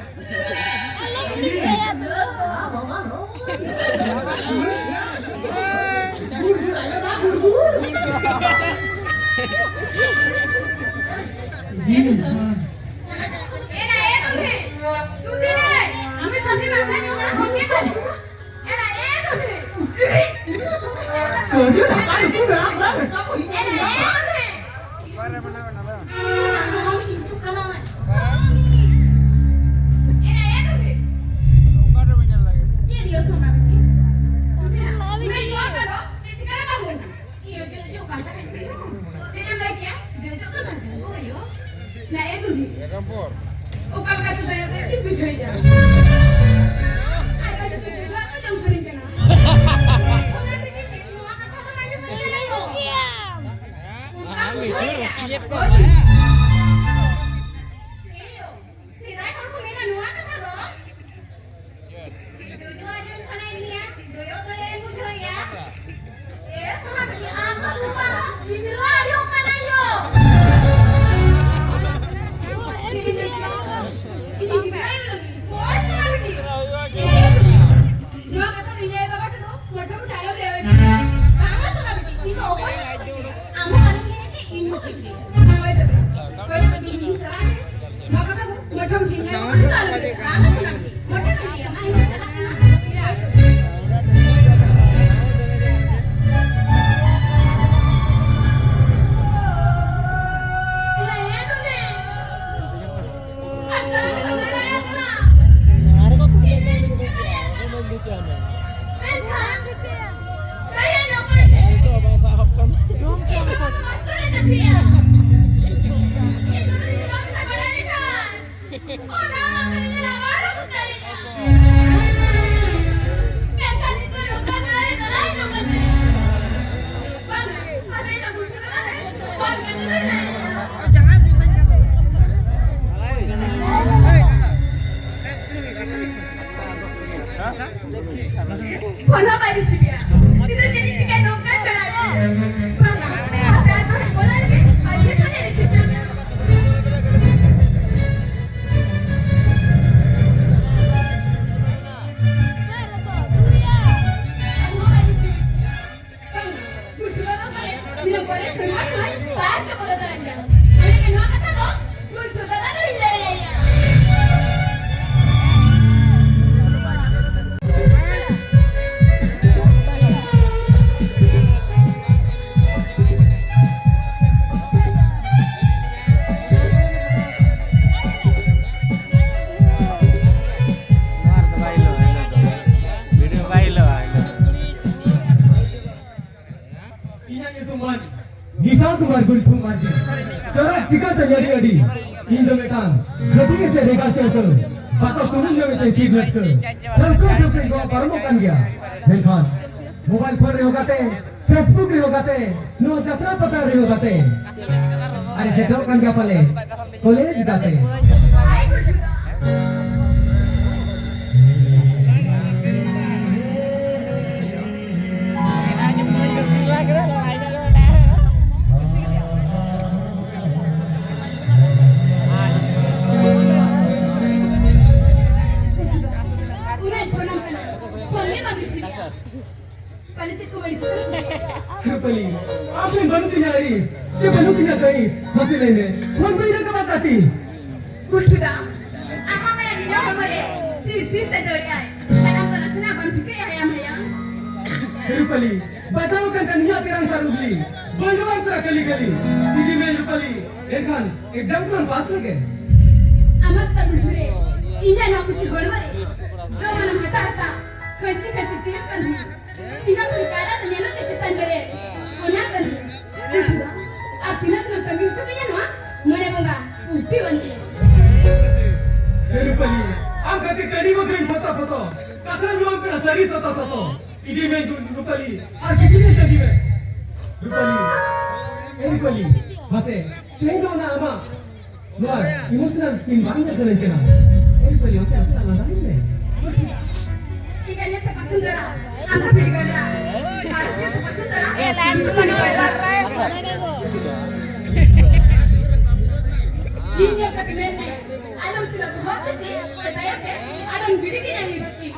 ᱯᱷᱳᱱ ᱦᱚᱸ ᱵᱟᱭ ᱨᱤᱥᱤᱵᱷᱮᱜᱼᱟ᱾ ᱛᱤᱱᱟᱹᱜ ᱡᱟᱹᱱᱤᱡ ᱪᱤᱠᱟᱹ ᱱᱚᱝᱠᱟ ᱪᱟᱞᱟᱜ ᱠᱟᱱᱟ? ᱵᱟᱝᱟ, ᱟᱯᱮ ᱟᱹᱛᱩ ᱨᱮ ᱠᱚᱞ ᱟᱞᱮ ᱯᱮ, ᱢᱟᱹᱡᱷᱤ ᱠᱷᱟᱱᱮ ᱨᱤᱥᱤᱵᱷ ᱧᱟᱢ ᱧᱟᱢᱟ᱾ ᱟᱨ ᱦᱚᱸ ᱵᱟᱭ ᱨᱤᱥᱤᱵᱷᱮᱫ ᱜᱮᱭᱟ᱾ ᱵᱟᱝᱟ, ᱜᱩᱰᱩ ᱵᱟᱵᱟ ᱯᱟᱞᱮ ᱱᱤᱭᱟᱹ ᱯᱚᱨᱮ ᱛᱷᱚᱲᱟ ᱥᱚᱢᱚᱭ ᱵᱟᱭ ᱵᱚᱞᱚ ᱫᱟᱲᱮᱭᱟᱜ ᱠᱟᱱᱟ᱾ ᱚᱱᱟ ᱜᱮ ᱱᱚᱣᱟ ᱠᱟᱛᱷᱟ ᱫᱚ ᱜᱩᱰᱩ ᱵᱟᱵᱟ ᱫᱚᱧ ᱞᱟᱹᱭ ᱟᱭᱟ᱾ ᱱᱚᱣᱟ ᱨᱮᱫᱚ ᱵᱟᱭ ᱦᱤᱞᱟᱹᱜᱼᱟ, ᱦᱤᱞᱟᱹᱜ ᱫᱚ᱾ ᱵᱷᱤᱰᱤᱭᱳ ᱵᱟᱭ ᱦᱤᱞᱟᱹᱜᱼᱟ, ᱦᱤᱞᱟᱹᱜ ᱫᱚ᱾ ᱤᱧᱟᱹᱜ ᱧᱩᱛᱩᱢ ᱢᱟᱹᱱ ᱱᱤᱥᱟᱱ ᱠᱩᱢᱟᱨ ᱜᱩᱞᱯᱷᱩ ᱢᱟᱨᱰᱤ᱾ ᱪᱚᱨᱚᱠ ᱪᱤᱠᱟᱹᱛᱮ ᱟᱹᱰᱤ ᱟᱹᱰᱤ᱾ ᱤᱧ ᱫᱚ ᱢᱤᱫᱴᱟᱝ ᱦᱟᱹᱛᱤ ᱥᱮ ᱨᱮᱜᱟ ᱪᱟᱹᱣᱠᱟᱹ᱾ ᱵᱟᱠᱚ ᱛᱩᱞᱩᱡ ᱧᱚᱜ ᱢᱤᱫᱴᱟᱝ ᱥᱤᱨ ᱞᱟᱹᱴᱠᱟᱹ᱾ ᱴᱷᱟᱹᱣᱠᱟᱹ ᱴᱷᱟᱹᱣᱠᱟᱹᱧ ᱜᱚᱜ ᱯᱟᱨᱚᱢᱚᱜ ᱠᱟᱱ ᱜᱮᱭᱟ᱾ ᱢᱮᱱᱠᱷᱟᱱ ᱢᱳᱵᱟᱭᱤᱞ ᱯᱷᱳᱱ ᱨᱮᱦᱚᱸ ᱜᱟᱛᱮ, Facebook ᱨᱮᱦᱚᱸ ᱜᱟᱛᱮ, ᱱᱚᱣᱟ ᱡᱟᱛᱨᱟ ᱯᱟᱛᱟ ᱨᱮᱦᱚᱸ ᱜᱟᱛᱮ᱾ ᱟᱨ ᱥᱮᱴᱮᱨᱚᱜ ᱠᱟᱱ ᱜᱮᱭᱟ ᱯᱟᱞᱮ ᱠᱚᱞᱮᱡᱽ ᱜᱟᱛᱮ᱾ ᱯᱩᱨᱟᱹ ᱯᱷᱳᱱᱟᱢ ᱠᱟᱱᱟ, ᱯᱷᱳᱱ ᱜᱮ ᱵᱟᱝ ᱨᱤᱥᱤᱵᱷᱟ᱾ ᱯᱟᱞᱮ ᱪᱮᱫ ᱠᱚ ᱵᱟᱹᱲᱤᱡ ᱥᱟᱹᱜᱟᱹᱭ ᱥᱮ? ᱨᱩᱯᱟᱹᱞᱤ, ᱟᱢ ᱴᱷᱮᱱ ᱵᱟᱹᱱᱩᱜ ᱛᱤᱧᱟ ᱟᱹᱲᱤᱥ, ᱥᱮ ᱵᱟᱹᱱᱩᱜ ᱛᱤᱧᱟ ᱠᱟᱹᱭᱤᱥ? ᱢᱟᱥᱮ ᱞᱟᱹᱭ ᱢᱮ, ᱯᱷᱳᱱ ᱵᱟᱹᱧ ᱨᱟᱠᱟᱵᱟ ᱛᱟᱹᱛᱤᱥ? ᱜᱩᱰᱩ ᱫᱟ, ᱥᱤᱨ ᱛᱮ ᱫᱟᱹᱲᱮᱜᱼᱟᱭ, ᱛᱟᱲᱟᱢ ᱫᱚ ᱱᱟᱥᱮᱱᱟᱜ ᱵᱟᱝ ᱴᱷᱤᱠᱟᱹᱭᱟ ᱦᱟᱭᱟᱢ ᱦᱟᱭᱟᱢ᱾ ᱨᱩᱯᱟᱞᱤ, ᱵᱟᱡᱟᱣ ᱟᱠᱟᱱ ᱠᱟᱱ ᱤᱧᱟᱹᱜ ᱛᱮᱨᱟᱝ ᱥᱟᱨ ᱩᱜᱽᱞᱤ, ᱵᱟᱹᱧ ᱨᱚᱲ ᱠᱟᱱᱟ ᱠᱷᱟᱹᱞᱤ ᱠᱷᱟᱹᱞᱤ᱾ ᱤᱫᱤ ᱢᱮ ᱨᱩᱯᱟᱞᱤ, ᱮᱱᱠᱷᱟᱱ exam ᱠᱷᱚᱱ ᱯᱟᱥ ᱞᱮᱜᱮ᱾ ᱟᱢᱟᱜ ᱛᱟᱵᱩ ᱡᱩᱨᱮ, ᱤᱧᱟᱹᱜ ᱱᱚᱣᱟ ᱠᱩᱪᱤ ᱦᱚᱲᱢᱚ ᱨᱮ, ᱡᱚᱣᱟᱱ ᱦᱟᱴᱟᱜ ᱦᱟᱴᱟᱜ, ᱠᱷᱟᱹᱧᱪᱤ ᱠᱷᱟᱹᱧᱪᱤ ᱪᱤᱨ ᱠᱟᱹᱧ᱾ ᱥᱤᱱᱟᱢ ᱨᱮ ᱠᱟᱭᱨᱟ ᱫᱚ ᱧᱮᱞᱚᱜ ᱠᱟᱱ ᱪᱮᱛᱟᱱ ᱨᱮ᱾ ᱚᱱᱟ ᱠᱟᱹᱢᱤ᱾ ᱟᱨ ᱛᱤᱱᱟᱹᱜ ᱛᱤᱱᱟᱹᱜ ᱠᱟᱹᱢᱤ ᱦᱚᱪᱚ ᱠᱤᱧᱟ ᱱᱚᱣᱟ ᱢᱚᱬᱮ ᱵᱚᱸᱜᱟ ᱩᱯᱤ ᱵᱟᱝ ᱛᱮ᱾ ᱦᱮ ᱨᱩᱯᱟᱞᱤ, ᱟᱢ ᱠᱷᱟᱹᱛᱤᱨ ᱠᱟᱹᱰᱤ ᱜᱚᱫ ᱨᱮᱧ ᱯᱷᱚᱛᱚ ᱯᱷᱚᱛᱚ᱾ ᱠᱟᱛᱷᱟ ᱧᱩᱢ ᱠᱟᱱᱟ ᱥᱟᱹᱨᱤ ᱥᱚᱛᱚ ᱥᱚᱛᱚ᱾ ᱤᱫᱤ ᱢᱮ ᱨᱩᱯᱟᱞᱤ, ᱟᱨ ᱠᱤᱪᱷᱩ ᱫᱤᱱ ᱛᱟᱹᱜᱤ ᱢᱮ᱾ ᱨᱩᱯᱟᱞᱤ, ᱮ ᱨᱩᱯᱟᱞᱤ, ᱢᱟᱥᱮ, ᱛᱮᱦᱮᱧ ᱫᱚ ᱚᱱᱟ ᱟᱢᱟᱜ ᱱᱚᱣᱟ emotional scene ᱵᱟᱝ ᱧᱮᱞ ᱥᱟᱱᱟᱧ ᱠᱟᱱᱟ᱾ ᱮᱭ ᱯᱟᱹᱨᱤ, ᱢᱟᱥᱮ ᱟᱥᱮ ᱞᱟᱸᱫᱟ ᱟᱹᱧ ᱢᱮ᱾ ᱤᱧ ᱟᱹᱰᱤ ᱟᱸᱴ ᱯᱟᱥᱚᱱ ᱫᱟᱨᱟ, ᱟᱢ ᱫᱚ ᱵᱷᱤᱰᱤ ᱜᱟᱰᱟ᱾ ᱟᱨ ᱤᱧ ᱟᱸᱴ ᱯᱟᱥᱚᱱ ᱫᱟᱨᱟ, ᱤᱧ ᱧᱮᱞ ᱠᱟᱛᱮ ᱢᱮᱱ ᱢᱮ, ᱟᱞᱚᱢ ᱪᱤᱱᱦᱟᱹ ᱵᱚᱦᱚᱜ ᱛᱮ ᱪᱮ, ᱥᱮ ᱛᱟᱭᱚᱢ ᱛᱮ, ᱟᱫᱚᱢ ᱜᱤᱰᱤ ᱠᱤᱧᱟ ᱤᱨᱪᱤ᱾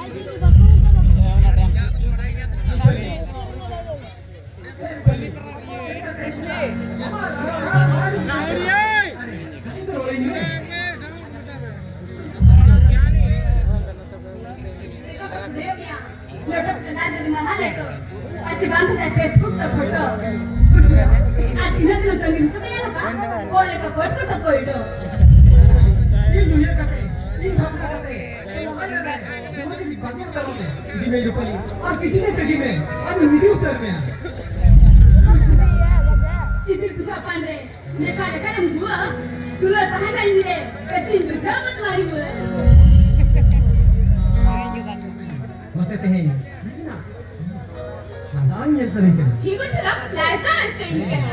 ᱟᱨ ᱠᱤᱪᱷᱩ ᱫᱤᱱ ᱛᱮᱜᱮ ᱢᱮ, ᱟᱨ ᱱᱩᱭ ᱩᱛᱟᱹᱨ ᱢᱮ᱾ ᱥᱤᱵᱤᱞ ᱵᱩᱡᱷᱟᱹᱜ ᱯᱟᱱ ᱨᱮ, ᱱᱮᱥᱟ ᱞᱮᱠᱟᱱᱮᱢ ᱡᱩᱣᱟᱹ, ᱫᱩᱞᱟᱹᱲ ᱛᱟᱦᱮᱱᱟ ᱤᱧ ᱨᱮ, ᱠᱟᱹᱪᱤᱧ ᱵᱩᱡᱷᱟᱹᱣ ᱢᱟ ᱱᱚᱣᱟ ᱨᱩᱣᱟᱹ᱾ ᱢᱟᱥᱮ ᱛᱮᱦᱮᱧ ᱱᱟᱥᱮᱱᱟᱜ ᱞᱟᱸᱫᱟᱧ ᱧᱮᱞ ᱥᱟᱹᱨᱤ ᱠᱟᱱᱟ᱾ ᱪᱷᱤ ᱜᱩᱴᱩᱨᱟᱢ ᱞᱟᱡᱟᱣ ᱦᱚᱪᱚᱧ ᱠᱟᱱᱟ᱾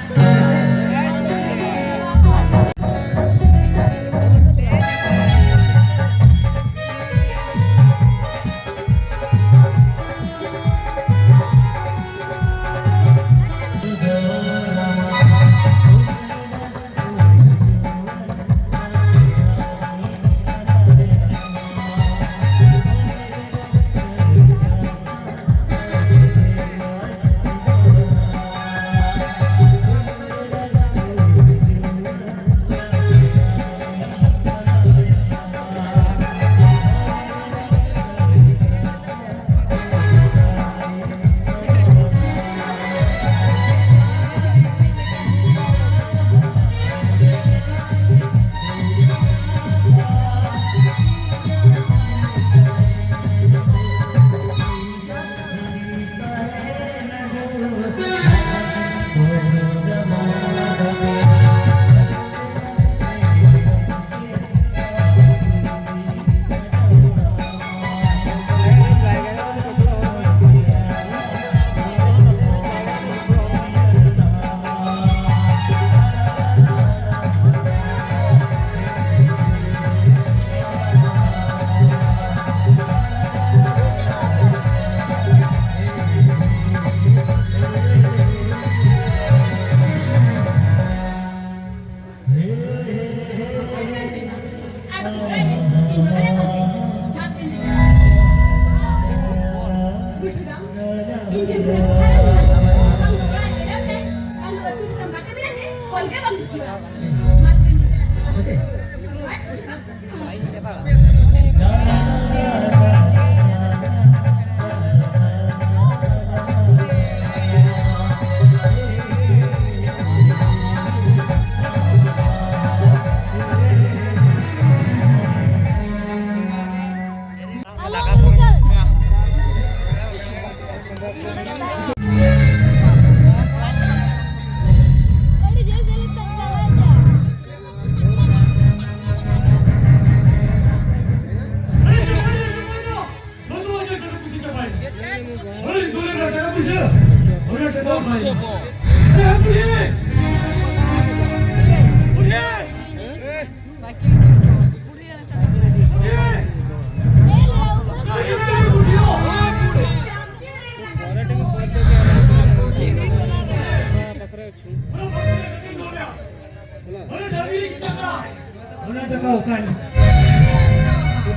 ᱚᱱᱟ ᱴᱟᱠᱟ ᱚᱠᱟᱭ ᱱᱟ?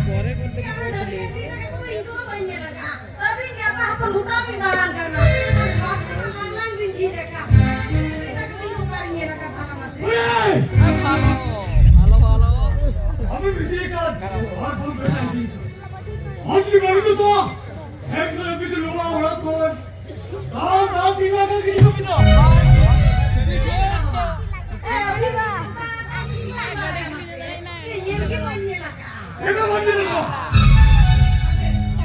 ᱯᱚᱨᱮ ᱠᱚᱱᱛᱮ ᱠᱚ ᱠᱩᱞᱤ᱾ ᱟᱹᱵᱤᱱ ᱜᱮ ᱟᱯᱟ ᱦᱚᱯᱚᱱ ᱜᱚᱴᱟ ᱵᱤᱱ ᱫᱟᱬᱟᱱ ᱠᱟᱱᱟ᱾ ᱟᱨ ᱵᱟᱥ ᱨᱮᱢᱟ ᱞᱟᱝ ᱞᱟᱝ ᱵᱤᱱ ᱡᱷᱤᱡ ᱟᱠᱟᱫ᱾ ᱟᱹᱵᱤᱱ ᱫᱚ ᱚᱠᱟᱨᱮ ᱧᱮᱞ ᱟᱠᱟᱫ ᱵᱷᱟᱞᱟ ᱢᱟᱥᱮ? ᱦᱮᱸ! Hello, hello. ᱟᱹᱵᱤᱱ ᱵᱤᱱ ᱤᱫᱤ ᱟᱠᱟᱫ᱾ ᱟᱨ ᱵᱚᱱ ᱵᱮᱴᱟ ᱤᱫᱤ ᱟᱠᱟᱫ᱾ ᱟᱢ ᱡᱩᱫᱤ ᱵᱟᱹᱵᱤᱱ ᱫᱚ, ᱦᱮᱸ, ᱥᱟᱨ, ᱟᱹᱵᱤᱱ ᱫᱚ ᱱᱚᱣᱟ ᱚᱲᱟᱜ ᱠᱷᱚᱱ ᱫᱟᱞ, ᱫᱟᱞ ᱛᱮ ᱞᱟᱜᱟ ᱜᱤᱰᱤ ᱠᱚᱵᱤᱱ ᱫᱚ᱾ ᱮ, ᱟᱹᱰᱤ ᱵᱟᱝ᱾ ᱧᱮᱞ ᱜᱮ ᱵᱟᱹᱧ ᱧᱮᱞ ᱟᱠᱟᱫᱼᱟ᱾ ᱮᱴᱟᱜ ᱵᱟᱹᱧ ᱧᱮᱞ ᱟᱠᱟᱫᱼᱟ᱾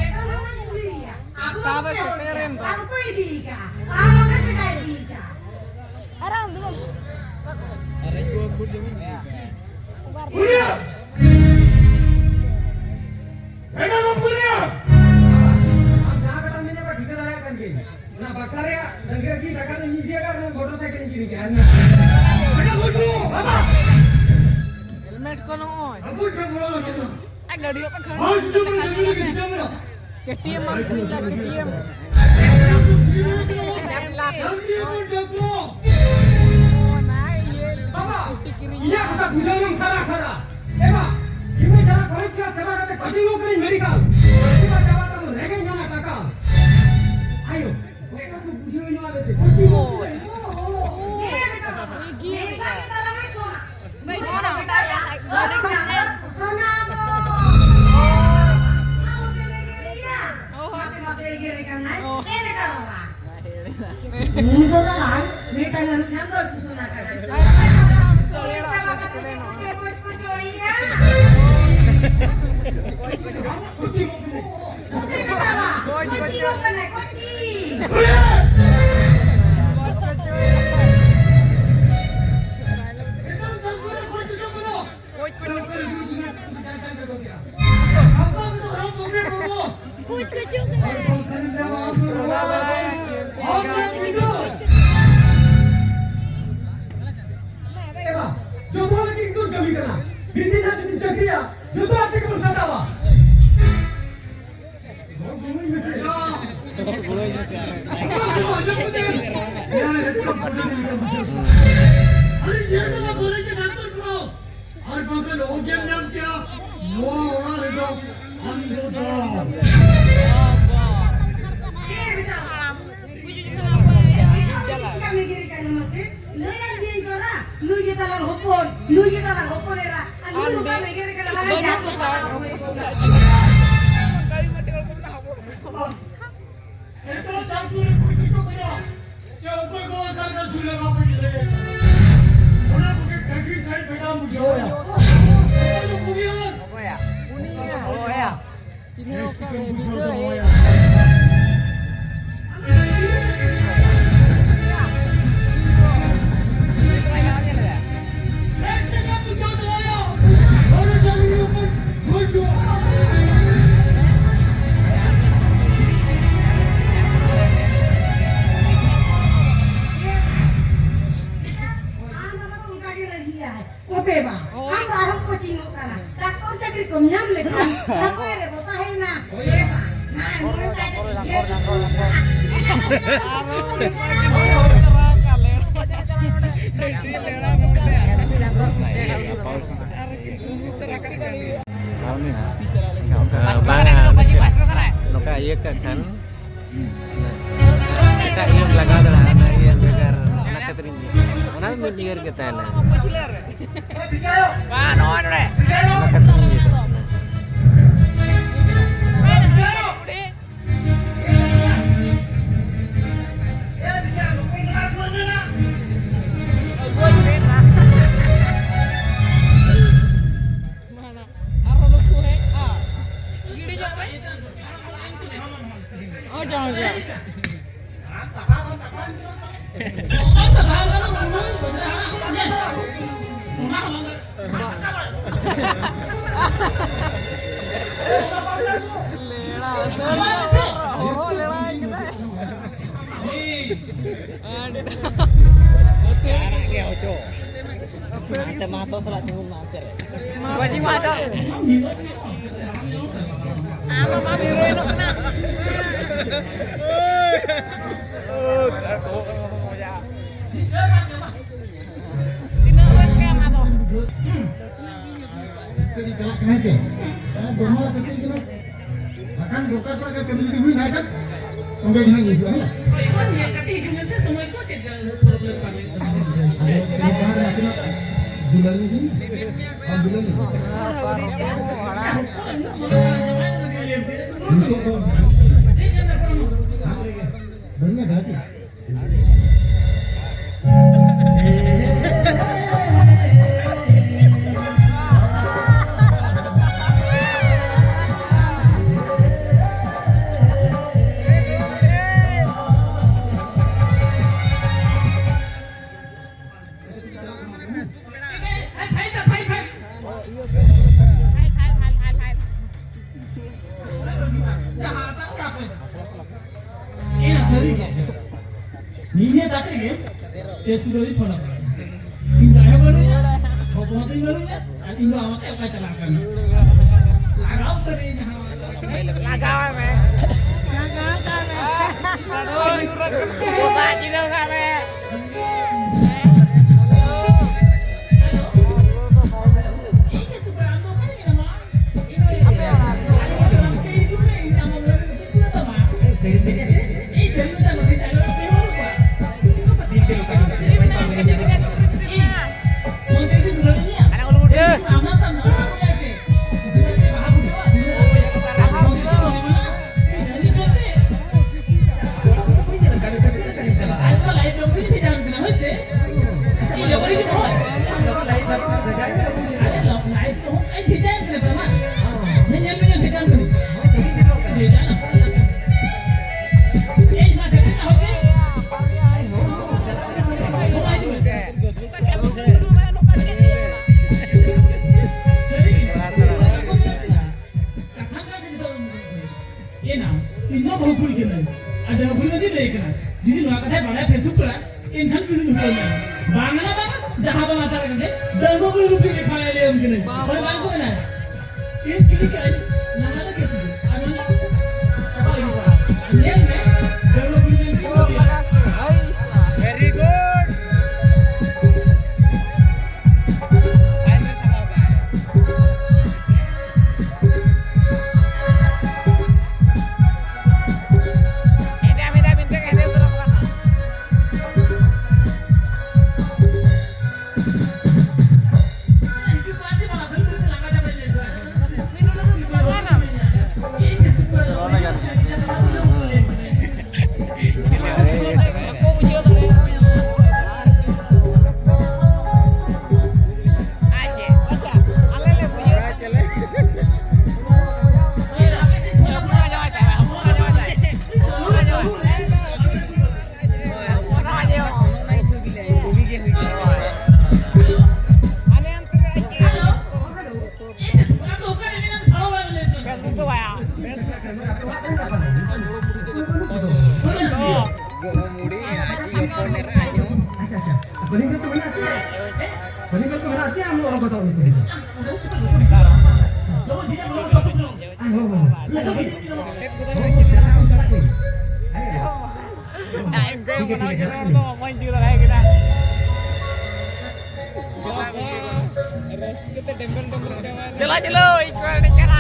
ᱮᱴᱟᱜ ᱦᱚᱸ ᱞᱟᱝ ᱠᱩᱞᱤᱭᱮᱭᱟ᱾ ᱟᱵᱚ ᱚᱠᱟ ᱫᱚ ᱵᱟᱵᱚᱱ ᱥᱮᱴᱮᱨᱮᱱ ᱫᱚ᱾ ᱟᱨ ᱚᱠᱚᱭ ᱤᱫᱤ ᱟᱠᱟᱫᱼᱟ? ᱟᱨ ᱵᱟᱠᱷᱟᱱ ᱵᱮᱴᱟ ᱤᱫᱤ ᱟᱠᱟᱫᱼᱟ᱾ ᱟᱨ ᱟᱢ ᱫᱚ ᱵᱟᱝ᱾ ᱟᱨ ᱤᱧ ᱫᱚ ᱠᱩᱞ ᱡᱚᱢᱤᱧ ᱤᱫᱤ ᱟᱠᱟᱫᱼᱟ᱾ ᱩᱲᱤᱭᱟ! ᱮᱴᱟᱜ ᱵᱟᱹᱧ ᱠᱩᱞᱤᱭᱟ᱾ ᱟᱢ ᱡᱟᱦᱟᱸ ᱠᱟᱛᱷᱟᱢ ᱢᱮᱱᱮᱫ ᱵᱟ ᱴᱷᱤᱠᱟᱹ ᱫᱟᱲᱮᱭᱟᱜ ᱠᱟᱱ ᱜᱤᱭᱟᱹᱧ᱾ ᱚᱱᱟ ᱵᱟᱠᱥᱟ ᱨᱮᱭᱟᱜ ᱰᱟᱝᱨᱤ ᱟᱹᱠᱷᱨᱤᱧ ᱴᱟᱠᱟ ᱫᱚ ᱤᱧ ᱤᱫᱤᱭᱟ ᱟᱨ ᱚᱱᱟ ᱢᱚᱴᱚᱨ ᱥᱟᱭᱠᱮᱞ ᱤᱧ ᱠᱤᱨᱤᱧ ᱠᱮᱜᱼᱟ᱾ ᱵᱮᱴᱟ, ᱵᱩᱡᱽ ᱢᱮ, ᱵᱟᱵᱟ᱾ ᱦᱮᱞᱢᱮᱴ ᱠᱚ ᱱᱚᱜᱼᱚᱭ᱾ ᱟᱵᱚ ᱡᱚᱢ ᱵᱚᱞᱚ ᱞᱟᱹᱜᱤᱫ ᱫᱚ᱾ ᱟᱨ ᱜᱟᱹᱰᱤ ᱦᱚᱸ ᱠᱷᱟᱹᱲ ᱦᱳᱭ, ᱡᱩᱫᱤ ᱵᱚᱱ ᱡᱚᱢ ᱞᱟᱹᱜᱤᱫ ᱫᱚ᱾ ᱠᱮ ᱴᱤ ᱮᱢ ᱟᱢ ᱠᱤᱨᱤᱧ ᱞᱟ, ᱠᱮ ᱴᱤ ᱮᱢ᱾ ᱰᱟᱝᱨᱤ ᱵᱚᱱ ᱡᱚᱢ ᱠᱚᱣᱟ᱾ ᱚᱱᱟ ᱤᱭᱟᱹ ᱵᱟᱵᱟ, ᱥᱠᱩᱴᱤ ᱠᱤᱨᱤᱧ ᱤᱧᱟᱹᱜ ᱠᱟᱛᱷᱟ ᱵᱩᱡᱷᱟᱹᱣ ᱢᱮ ᱠᱷᱟᱨᱟ ᱠᱷᱟᱨᱟ᱾ ᱮ ᱵᱟ, ᱤᱧ ᱡᱟᱦᱟᱸ ᱠᱚᱞᱮᱡᱽ ᱠᱞᱟᱥ ᱪᱟᱵᱟ ᱠᱟᱛᱮ ᱠᱳᱪᱤᱝ ᱦᱚᱸ ᱠᱟᱹᱱᱟᱹᱧ ᱢᱮᱰᱤᱠᱟᱞ᱾ ᱪᱮᱫᱟᱜ ᱪᱟᱵᱟ ᱛᱟᱵᱚᱱ ᱨᱮᱸᱜᱮᱡ ᱧᱟᱢᱟ ᱴᱟᱠᱟ᱾ ᱟᱭᱳ, ᱚᱱᱟ ᱫᱚ ᱵᱩᱡᱷᱟᱹᱣ ᱧᱚᱜ ᱢᱮᱥᱮ, ᱠᱳᱪᱤᱝ ᱦᱚᱸ ᱠᱟᱹᱱᱟᱹᱧ᱾ ᱳ, ᱳ, ᱳ᱾ ᱮ ᱵᱮᱴᱟ ᱵᱟᱵᱟ, ᱮ ᱜᱤᱭᱟᱹ ᱢᱮᱰᱤᱠᱟᱞ ᱵᱮᱴᱟ᱾ ᱜᱮ ᱛᱟᱞᱟᱝ ᱢᱮ ᱥᱚᱱᱟ᱾ ᱵᱟᱹᱧ ᱥᱚᱱᱟ ᱥᱚᱱᱟ᱾ ᱵᱮᱴᱟ, ᱥᱚᱱᱟ ᱫᱚ᱾ ᱟᱵᱚ ᱪᱮᱫ ᱞᱮ ᱜᱮᱨᱮᱭᱟ? ᱳ, ᱦᱳ᱾ ᱢᱟᱥᱮ ᱢᱟᱥᱮ ᱮᱜᱮᱨᱮ ᱠᱟᱱᱟᱭ᱾ ᱳ᱾ ᱮ ᱵᱮᱴᱟ ᱵᱟᱵᱟ᱾ ᱩᱱᱤ ᱫᱚ ᱛᱟᱦᱟᱸᱭ ᱢᱤᱫᱴᱟᱝ ᱟᱹᱨᱩᱵ ᱧᱟᱢ ᱫᱚ ᱟᱹᱰᱤ ᱥᱚᱱᱟ ᱠᱟᱱᱟ᱾ ᱟᱨ ᱪᱟᱵᱟ ᱠᱟᱛᱮ ᱪᱮᱫ ᱠᱚ ᱪᱮᱫ ᱠᱚ ᱪᱚᱭᱟ? ᱠᱚᱪᱤ ᱠᱚ ᱠᱟᱱᱟ, ᱠᱚᱪᱤ ᱠᱚ ᱠᱟᱱᱟ, ᱠᱚᱪᱤ᱾ ᱡᱚᱛᱚ ᱦᱚᱲ ᱞᱟᱹᱜᱤᱫ ᱤᱧ ᱫᱚ ᱠᱟᱹᱢᱤ ᱠᱟᱱᱟ᱾ ᱢᱤᱫ ᱫᱤᱱ ᱦᱟᱸᱜ ᱡᱩᱫᱤᱧ ᱪᱟᱹᱠᱨᱤᱭᱟ, ᱡᱚᱛᱚ ᱦᱚᱲ ᱛᱮᱜᱮ ᱵᱚᱱ ᱠᱷᱟᱴᱟᱣᱟ᱾ ᱟᱨ ᱵᱟᱝᱠᱷᱟᱱ ᱚᱜᱮᱢ ᱧᱟᱢ ᱠᱮᱭᱟ, ᱱᱚᱣᱟ ᱚᱲᱟᱜ ᱨᱮᱫᱚ ᱟᱢ ᱫᱚ ᱫᱟᱣ᱾ ᱪᱮᱫ ᱞᱮᱠᱟᱢ ᱮᱜᱮᱨᱮ ᱠᱟᱱᱟ ᱢᱟᱥᱮ? ᱞᱟᱹᱭ ᱟᱫ ᱢᱮᱭᱟᱹᱧ ᱯᱟᱨᱟ, ᱱᱩᱭ ᱜᱮ ᱛᱟᱞᱟᱝ ᱦᱚᱯᱚᱱ, ᱱᱩᱭ ᱜᱮ ᱛᱟᱞᱟᱝ ᱦᱚᱯᱚᱱ ᱮᱨᱟ, ᱟᱨ ᱱᱩᱭ ᱟᱨ ᱱᱚᱝᱠᱟᱢ ᱢᱤᱫ ᱮᱜᱮᱨᱮ ᱠᱟᱱᱟ, ᱞᱟᱝ ᱵᱟᱹᱱᱩᱜ ᱡᱟᱦᱟᱸ ᱠᱚ ᱛᱟᱭ ᱛᱟᱞᱟᱝ ᱦᱚᱯᱚᱱ᱾ ᱦᱚᱯᱚᱱ᱾ ᱱᱤᱛᱚᱜ ᱡᱟᱦᱟᱸ ᱫᱩᱨ ᱨᱮ ᱠᱩᱲᱤ ᱠᱚ ᱠᱟᱱᱟ, ᱡᱮ ᱚᱠᱚᱭ ᱠᱚ ᱟᱠᱟᱱ ᱠᱟᱱ ᱥᱩᱨ ᱨᱮ ᱵᱟᱯᱮ ᱞᱟᱹᱭᱟ᱾ ᱚᱱᱟ ᱠᱚᱜᱮ ᱰᱟᱹᱝᱨᱤ ᱥᱟᱭᱤᱰ ᱵᱷᱮᱰᱟ ᱵᱩᱡᱷᱟᱹᱣ ᱭᱟ᱾ ᱚᱠᱚᱭ ᱫᱚ ᱠᱩᱲᱤ ᱦᱚᱲ? ᱚᱠᱚᱭᱟ? ᱩᱱᱤ ᱜᱮ ᱚᱠᱚᱭᱟ? ᱪᱤᱱᱦᱟᱹᱣ ᱠᱟᱜ ᱢᱮ, ᱵᱤᱫᱟᱹᱭ᱾ ᱟᱢ ᱵᱟᱵᱟ ᱫᱚ ᱚᱱᱠᱟ ᱜᱮ ᱨᱟᱹᱜᱤᱭᱟᱭ᱾ ᱚᱛᱮ ᱵᱟ, ᱦᱳᱭ᱾ ᱟᱢ ᱫᱚ ᱟᱨᱦᱚᱸ ᱠᱳᱪᱤᱝᱚᱜ ᱠᱟᱱᱟ᱾ ᱰᱟᱠᱛᱚᱨ ᱪᱟᱹᱠᱨᱤ ᱠᱚᱢ ᱧᱟᱢ ᱞᱮᱠᱷᱟᱱ ᱱᱟᱯᱟᱭ ᱨᱮᱵᱚ ᱛᱟᱦᱮᱸᱭᱮᱱᱟ᱾ ᱮ ᱵᱟ, ᱱᱟᱭ ᱢᱚᱬᱮ ᱥᱟᱭ ᱴᱟᱠᱟ ᱟᱨᱦᱚᱸ ᱚᱸᱰᱮ ᱠᱷᱚᱱ ᱜᱮ ᱪᱟᱞᱟᱣ ᱠᱟᱜ ᱞᱮ᱾ ᱟᱨ ᱤᱧ ᱛᱚᱨᱟ ᱠᱟᱜ ᱞᱮ᱾ ᱵᱟᱝᱟ, ᱚᱱᱟ ᱪᱮᱫ, ᱱᱚᱝᱠᱟ ᱤᱭᱟᱹ ᱠᱟᱜ ᱠᱷᱟᱱ, ᱮᱴᱟᱜ ᱤᱭᱟᱹ ᱞᱟᱜᱟᱣ ᱫᱟᱲᱮᱭᱟᱜᱼᱟ, ᱚᱱᱟ ᱤᱭᱟᱹ ᱵᱷᱮᱜᱟᱨ, ᱚᱱᱟ ᱠᱷᱟᱹᱛᱤᱨ ᱤᱧ ᱤᱭᱟᱹ, ᱚᱱᱟ ᱫᱚ ᱢᱤᱫ ᱤᱭᱟᱹ ᱨᱮᱜᱮ ᱛᱟᱦᱮᱱᱟ᱾ ᱚᱱᱟ ᱠᱷᱟᱹᱛᱤᱨ ᱤᱧ ᱤᱭᱟᱹ ᱠᱟᱜ ᱠᱟᱱᱟ᱾ ᱟᱨᱦᱚᱸ ᱱᱩᱠᱩ ᱦᱮᱡ, ᱟ, ᱜᱤᱰᱤ ᱧᱚᱜ ᱨᱮ᱾ ᱚ, ᱡᱚᱝ, ᱡᱚᱝ᱾ ᱞᱮᱲᱟ, ᱥᱟᱹᱨᱤ ᱜᱮ ᱦᱚᱨᱚᱜ ᱞᱮᱲᱟᱭ ᱠᱮᱫᱟᱭ᱾ ᱟᱹᱰᱤ ᱡᱟᱦᱟᱱᱟᱜ ᱜᱮ ᱦᱚᱪᱚ᱾ ᱦᱟᱱᱛᱮ ᱢᱟᱦᱟᱛᱚ ᱥᱟᱞᱟᱜ ᱛᱤᱸᱜᱩᱱ ᱢᱟ ᱦᱟᱱᱛᱮ ᱨᱮ᱾ ᱢᱟᱹᱡᱷᱤ ᱢᱟᱦᱟᱛᱚ᱾ ᱟᱢ ᱢᱟᱢ ᱦᱤᱨᱳᱭᱤᱱᱚᱜ ᱠᱟᱱᱟ᱾ ᱛᱤᱱᱟᱹᱜ ᱨᱟᱹᱥᱠᱟᱹ ᱟᱢ ᱟᱫᱚ᱾ ᱪᱟᱞᱟᱜ ᱠᱟᱱᱟᱭ ᱛᱮ᱾ ᱫᱚᱢᱮ ᱠᱟᱹᱴᱤᱡ ᱠᱟᱱᱟ᱾ ᱵᱟᱠᱷᱟᱱ ᱫᱚᱨᱠᱟᱨ ᱯᱟᱲᱟᱜ ᱠᱷᱟᱱ ᱠᱟᱹᱢᱤ ᱡᱩᱫᱤ ᱦᱩᱭ ᱞᱮᱱᱠᱷᱟᱱ ᱥᱚᱸᱜᱮ ᱜᱮ ᱦᱟᱸᱜ ᱤᱧ ᱦᱤᱡᱩᱜᱼᱟ, ᱦᱮᱸ? ᱦᱳᱭ, ᱦᱳᱭ, ᱧᱮᱞ ᱠᱟᱛᱮ ᱦᱤᱡᱩᱜ ᱢᱮᱥᱮ, ᱥᱚᱢᱚᱭ ᱠᱚ ᱪᱮᱫ ᱞᱮᱠᱟ problem ᱯᱟᱨᱚᱢ ᱦᱩᱭᱩᱜ ᱛᱟᱢᱟ᱾ ᱟᱫᱚ ᱵᱟᱦᱟ ᱨᱮ ᱟᱹᱠᱤᱱᱟᱜ ᱫᱩᱞᱟᱹᱲ ᱜᱮ ᱦᱩᱭ᱾ ᱟᱢ ᱫᱩᱞᱟᱹᱲ ᱜᱮ᱾ ᱱᱤᱛᱚᱜ ᱫᱚ ᱵᱟᱹᱧ ᱧᱮᱞ ᱫᱟ ᱪᱮ? ᱱᱤᱭᱟᱹ ᱫᱟᱜ ᱨᱮᱜᱮ ᱯᱮ ᱥᱩᱨᱟᱹᱨᱤ ᱯᱷᱳᱱ ᱟᱠᱟᱫᱟ᱾ ᱤᱧ ᱫᱚ ᱟᱭᱳ ᱵᱟᱹᱱᱩᱧᱟ, ᱦᱚᱯᱚᱱ ᱛᱤᱧ ᱵᱟᱹᱱᱩᱧᱟ, ᱟᱨ ᱤᱧ ᱫᱚ ᱟᱢᱟᱛᱮ ᱚᱠᱟᱭ ᱪᱟᱞᱟᱜ ᱠᱟᱱᱟ? ᱞᱟᱜᱟᱣ ᱩᱛᱟᱹᱨᱤᱧ ᱡᱟᱦᱟᱸ᱾ ᱞᱟᱜᱟᱣ ᱢᱮ᱾ ᱞᱟᱜᱟᱣ ᱛᱟᱢ ᱢᱮ᱾ ᱵᱚᱠᱟ ᱡᱤᱞᱟᱹᱣ ᱠᱟᱜ ᱢᱮ᱾ ᱤᱧ ᱜᱮ ᱥᱩᱯᱨᱟ, ᱟᱢ ᱫᱚ ᱚᱠᱟᱨᱮ ᱢᱮᱱᱟᱢᱟ? ᱤᱧ ᱢᱟ ᱵᱟᱹᱦᱩ ᱠᱩᱲᱤ ᱠᱟᱹᱱᱟᱹᱧ᱾ ᱟᱨ ᱰᱟᱺᱜᱩᱣᱟᱹ ᱠᱩᱲᱤ ᱢᱟᱹᱡᱷᱤ ᱞᱟᱹᱭ ᱠᱟᱱᱟ, ᱡᱩᱫᱤ ᱱᱚᱣᱟ ᱠᱟᱛᱷᱟᱭ ᱵᱟᱲᱟᱭᱟ Facebook ᱯᱮᱲᱟ, ᱮᱱᱠᱷᱟᱱ ᱠᱩᱞᱤ ᱦᱚᱪᱚᱭ ᱢᱮ᱾ ᱵᱟᱝ ᱠᱟᱱᱟ, ᱵᱟᱝ, ᱡᱟᱦᱟᱸ ᱵᱟᱝ ᱦᱟᱛᱟᱣ ᱠᱟᱱᱟ, ᱰᱟᱺᱜᱩᱣᱟᱹ ᱠᱩᱲᱤ ᱨᱩᱯᱤ ᱞᱮᱠᱷᱟ ᱞᱟᱹᱭᱟᱢ ᱠᱟᱹᱱᱟᱹᱧ᱾ ᱵᱟᱝ᱾ ᱦᱚᱲ ᱵᱟᱝ ᱠᱚ ᱢᱮᱱᱟ, ᱛᱤᱥ ᱠᱩᱞᱤ ᱠᱟᱹᱧ, ᱞᱟᱸᱜᱟ ᱫᱚ ᱪᱮᱫ ᱛᱮ? ᱟᱨ ᱱᱚᱣᱟ ᱪᱟᱵᱟ ᱤᱫᱤ ᱠᱚᱜᱼᱟ᱾ ᱧᱮᱞ ᱢᱮ, ᱰᱟᱺᱜᱩᱣᱟᱹ ᱠᱩᱲᱤ ᱢᱟᱹᱡᱷᱤ ᱠᱚ ᱞᱟᱹᱭᱟ᱾ Very good. ᱪᱮᱞᱟ ᱪᱮᱞᱳ, ᱤᱧ ᱠᱚ ᱮᱱᱮᱡ ᱠᱟᱱᱟ᱾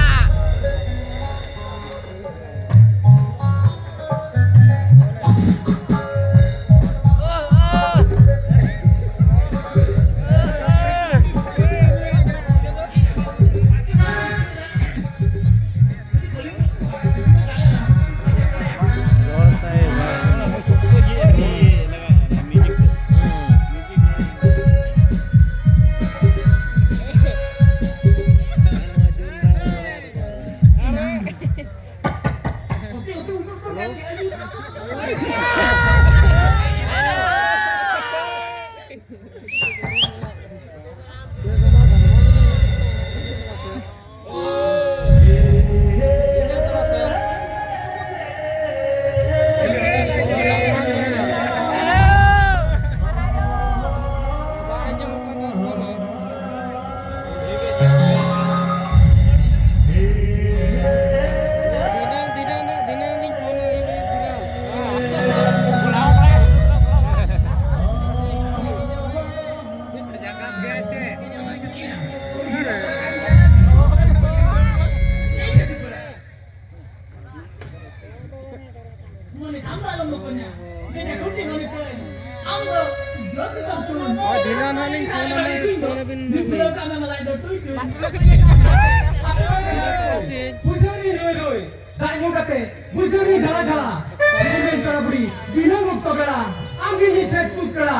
ᱵᱩᱡᱷᱟᱹᱣ ᱨᱤᱧ ᱨᱳᱭ ᱨᱳᱭ, ᱫᱟᱜ ᱧᱩ ᱠᱟᱛᱮ ᱵᱩᱡᱷᱟᱹᱣ ᱨᱤᱧ ᱡᱷᱟᱞᱟ ᱡᱷᱟᱞᱟ᱾ ᱧᱮᱞ ᱢᱮ ᱯᱮᱲᱟ ᱵᱩᱲᱤ, ᱫᱤᱱᱟᱹᱢ ᱚᱠᱛᱚ ᱵᱮᱲᱟ ᱟᱢ ᱜᱮ ᱤᱧᱤᱡ Facebook ᱯᱮᱲᱟ᱾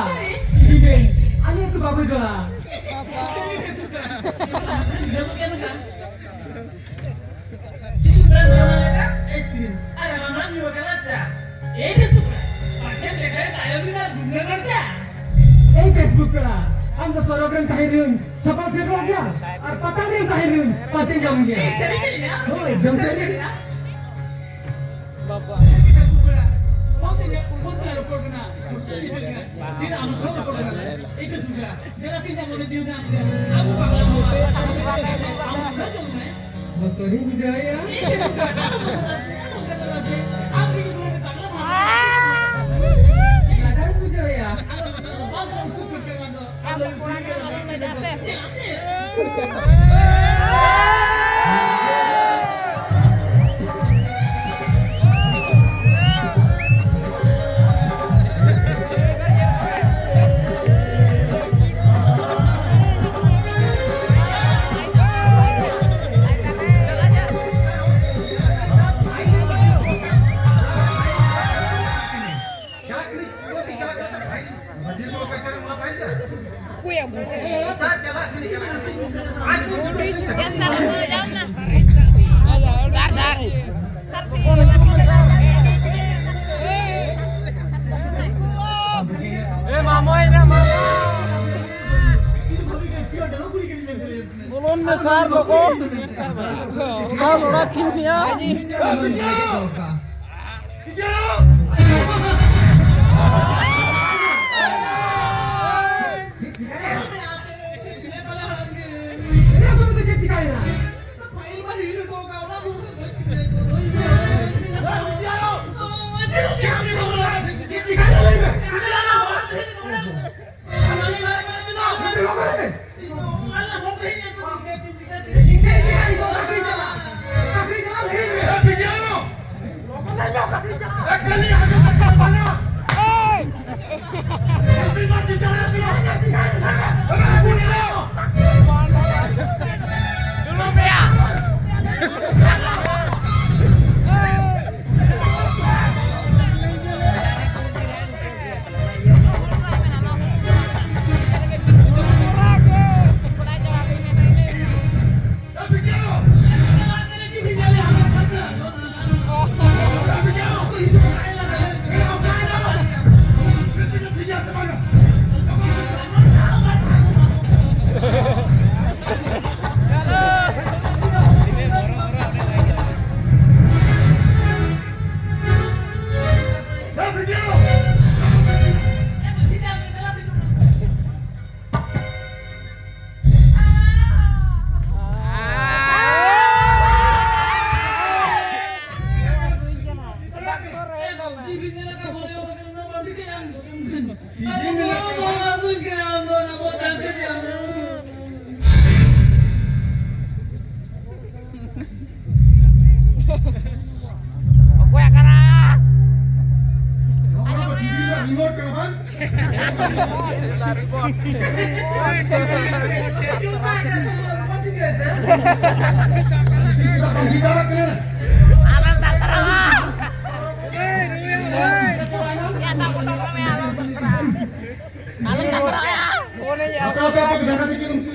ᱤᱧ ᱜᱮ ᱟᱞᱮ ᱟᱹᱛᱩ ᱵᱟᱹᱵᱩ ᱡᱚᱲᱟ᱾ ᱥᱤᱛᱩᱝ ᱵᱮᱲᱟ ᱱᱚᱣᱟ ᱞᱮᱠᱟ ᱟᱭᱤᱥᱠᱨᱤᱢ ᱟᱨ ᱨᱟᱵᱟᱝ ᱨᱟᱱ ᱧᱩ ᱟᱠᱟᱱᱟ ᱪᱟ᱾ ᱮᱭ ᱯᱷᱮᱥᱵᱩᱠ ᱯᱮᱲᱟ, ᱯᱟᱪᱮᱫ ᱞᱮᱠᱟᱭ ᱛᱟᱭᱚᱢ ᱮᱫᱟ ᱫᱩᱱᱤᱭᱟᱹ ᱨᱚᱲ ᱪᱟ᱾ ᱮᱭ ᱯᱷᱮᱥᱵᱩᱠ ᱯᱮᱲᱟ, ᱟᱢ ᱫᱚ ᱥᱚᱨᱚᱜ ᱨᱮᱢ ᱛᱟᱦᱮᱸ ᱨᱮᱦᱚᱸ ᱥᱟᱯᱷᱟ ᱥᱮᱴ ᱨᱚᱲ ᱜᱮᱭᱟ, ᱟᱨ ᱯᱟᱛᱟᱞ ᱨᱮᱢ ᱛᱟᱦᱮᱸ ᱨᱮᱦᱚᱸ ᱯᱟᱛᱮ ᱧᱟᱢ ᱜᱮᱭᱟ᱾ ᱮᱭ ᱥᱟᱹᱨᱤ ᱠᱟᱱ ᱜᱮᱭᱟ᱾ ᱦᱳᱭ, ᱮᱠᱫᱚᱢ ᱥᱟᱹᱨᱤ ᱥᱟᱹᱨᱤ᱾ ᱠᱟᱱ ᱜᱮᱭᱟ᱾ ᱵᱟᱵᱟ᱾ ᱮᱭ ᱯᱷᱮᱥᱵᱩᱠ ᱯᱮᱲᱟ, ᱯᱷᱳᱱ ᱛᱮ ᱧᱮᱞ, ᱯᱷᱳᱱ ᱛᱮ ᱨᱚᱯᱚᱲ ᱠᱟᱱᱟ, ᱯᱷᱳᱱ ᱛᱮ ᱧᱮᱯᱮᱞ ᱠᱟᱱᱟ, ᱛᱤᱱᱟᱹᱜ ᱟᱢ ᱥᱟᱶ ᱨᱚᱯᱚᱲ ᱠᱟᱱᱟ᱾ ᱮᱭ ᱯᱷᱮᱥᱵᱩᱠ ᱯᱮᱲᱟ, ᱫᱮᱞᱟ ᱥᱮ ᱤᱧᱟᱹᱜ ᱢᱚᱱᱮ ᱡᱤᱣᱤ ᱫᱚ ᱟᱢ ᱜᱮ᱾ ᱟᱵᱚ ᱵᱟᱝᱞᱟ ᱦᱚᱲ, ᱟᱵᱚ ᱵᱟᱝᱞᱟ ᱦᱚᱲ᱾ ᱵᱚᱛᱚᱨᱤᱧ ᱵᱩᱡᱷᱟᱹᱣᱮᱫᱼᱟ᱾ ᱞᱟᱡᱟᱣᱤᱧ ᱵᱩᱡᱷᱟᱹᱣᱮᱫᱼᱟ᱾ ᱵᱚᱞᱚᱱ ᱢᱮ ᱥᱟᱨ ᱵᱟᱠᱚ᱾ ᱚᱠᱟ ᱞᱚᱲᱟ ᱠᱷᱤᱞ ᱢᱮᱭᱟ? ᱟᱞᱚᱢ ᱛᱟᱛᱨᱟᱣᱟ᱾ ᱟᱯᱮ, ᱟᱯᱮ, ᱟᱯᱮ ᱡᱟᱭᱜᱟ ᱛᱮᱜᱮ ᱩᱱᱠᱩ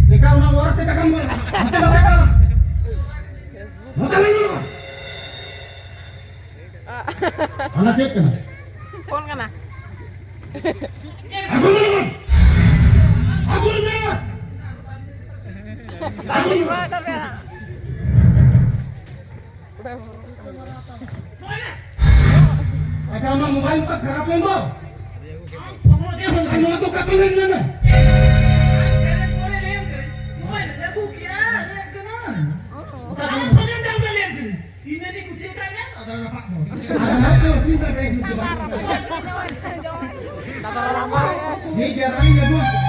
ᱫᱮᱠᱷᱟ ᱚᱱᱟ ᱚᱲᱟᱜ ᱛᱮ ᱛᱟᱲᱟᱢ ᱜᱚᱫ᱾ ᱦᱟᱱᱛᱮ ᱱᱟᱛᱮ ᱛᱟᱲᱟᱢ᱾ ᱱᱚᱛᱮ ᱞᱟᱹᱭ ᱜᱟᱱᱚᱜᱼᱟ᱾ ᱚᱱᱟ ᱪᱮᱫ ᱠᱟᱱᱟ? ᱯᱷᱳᱱ ᱠᱟᱱᱟ᱾ ᱟᱹᱜᱩᱭ ᱢᱮ ᱵᱚᱱ᱾ ᱟᱹᱜᱩᱭ ᱢᱮ᱾ ᱟᱹᱜᱩᱭ ᱢᱮ᱾ ᱟᱪᱪᱷᱟ, ᱟᱢᱟᱜ ᱢᱳᱵᱟᱭᱤᱞ ᱱᱚᱝᱠᱟ ᱠᱷᱟᱨᱟᱯ ᱞᱮᱱ ᱫᱚ? ᱟᱢ ᱱᱚᱣᱟ ᱫᱚ ᱚᱠᱟ ᱠᱷᱚᱱ ᱦᱮᱡ ᱞᱮᱱᱟ? ᱚᱠᱟ ᱠᱷᱚᱱ? ᱤᱧ ᱡᱩᱫᱤ ᱠᱩᱥᱤ ᱟᱠᱟᱫ ᱢᱮᱭᱟ, ᱟᱫᱚ ᱨᱟᱯᱟᱜ ᱫᱚ᱾ ᱟᱫᱚ ᱦᱟᱯᱮ ᱥᱤᱢ ᱨᱮ ᱠᱟᱹᱴᱤᱡ ᱡᱩᱛ ᱫᱚ ᱵᱟᱝ᱾ ᱴᱷᱤᱠ ᱜᱮᱭᱟ, ᱨᱟᱱᱤᱧ ᱟᱹᱜᱩ ᱟᱠᱟᱫᱟ᱾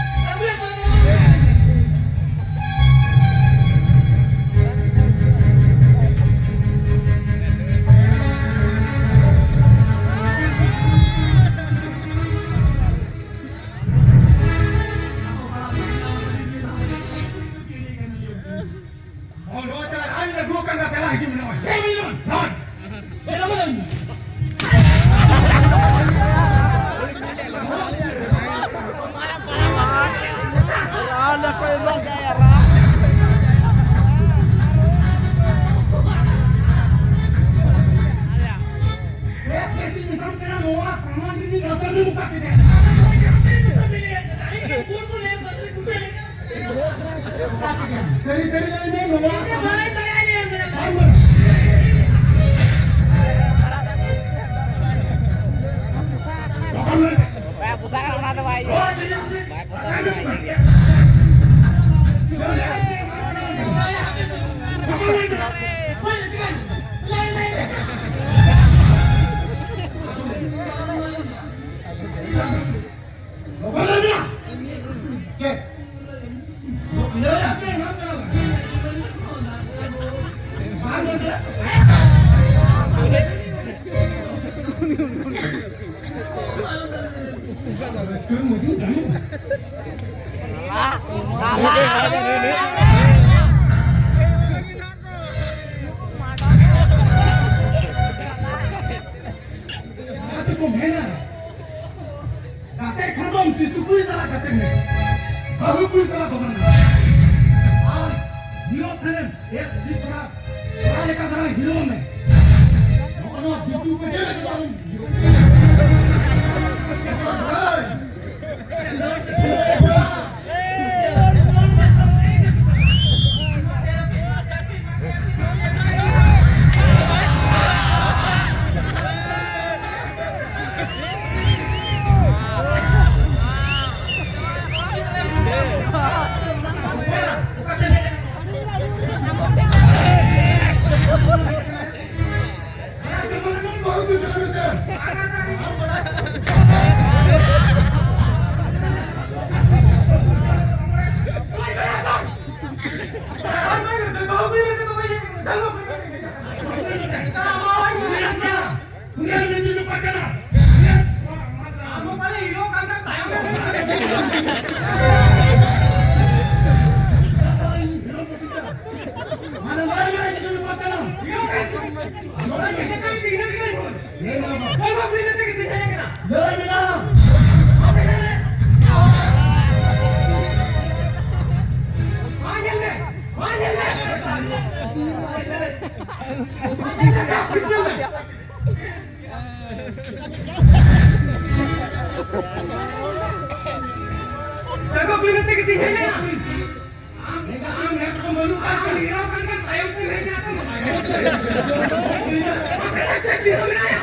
ᱦᱚᱸ, ᱱᱚᱜᱼᱚᱭ ᱛᱟᱞᱟ ᱨᱟᱱ ᱟᱹᱜᱩ ᱟᱠᱟᱱ ᱫᱚ, ᱫᱮᱞᱟ ᱦᱤᱡᱩᱜ ᱢᱮ ᱱᱚᱜᱼᱚᱭ᱾ ᱦᱮᱸ, ᱦᱤᱡᱩᱜ ᱢᱮ᱾ ᱱᱚᱜᱼᱚᱭ᱾ ᱫᱮᱞᱟ ᱵᱚᱱ ᱟᱹᱜᱩ᱾ ᱚᱱᱟ ᱛᱮᱠᱚ ᱢᱮᱱᱟ, ᱜᱟᱛᱮ ᱠᱷᱟᱱ ᱫᱚᱢ ᱥᱤᱥᱩ ᱠᱩᱲᱤ ᱥᱟᱞᱟᱜ ᱜᱟᱛᱮ ᱢᱮ, ᱵᱟᱹᱦᱩ ᱠᱩᱲᱤ ᱥᱟᱞᱟᱜ ᱫᱚ ᱵᱟᱝ᱾ ᱟᱨ ᱦᱤᱨᱳ ᱠᱷᱟᱱᱮᱢ ᱮᱥ ᱰᱤ ᱠᱚᱲᱟ, ᱠᱚᱲᱟ ᱞᱮᱠᱟ ᱫᱷᱟᱨᱟ ᱦᱤᱨᱳ ᱢᱮ᱾ ᱱᱚᱜᱼᱚ ᱱᱚᱣᱟ ᱫᱤᱠᱩ ᱠᱚ ᱪᱮᱫ ᱞᱮᱠᱟ ᱵᱟᱝ ᱦᱤᱨᱳ? ᱟᱢ ᱦᱮᱡ ᱠᱟᱛᱮ ᱵᱟᱹᱱᱩᱜ ᱠᱟᱜ ᱠᱷᱟᱱ, ᱦᱤᱨᱳ ᱠᱟᱱ ᱠᱷᱟᱱ ᱛᱟᱭᱚᱢ ᱛᱮᱢ ᱦᱮᱡ ᱮᱱᱟ ᱛᱚ᱾ ᱢᱟᱥᱮ ᱪᱮᱫ ᱦᱤᱨᱳ ᱢᱮᱱᱟᱭᱟ?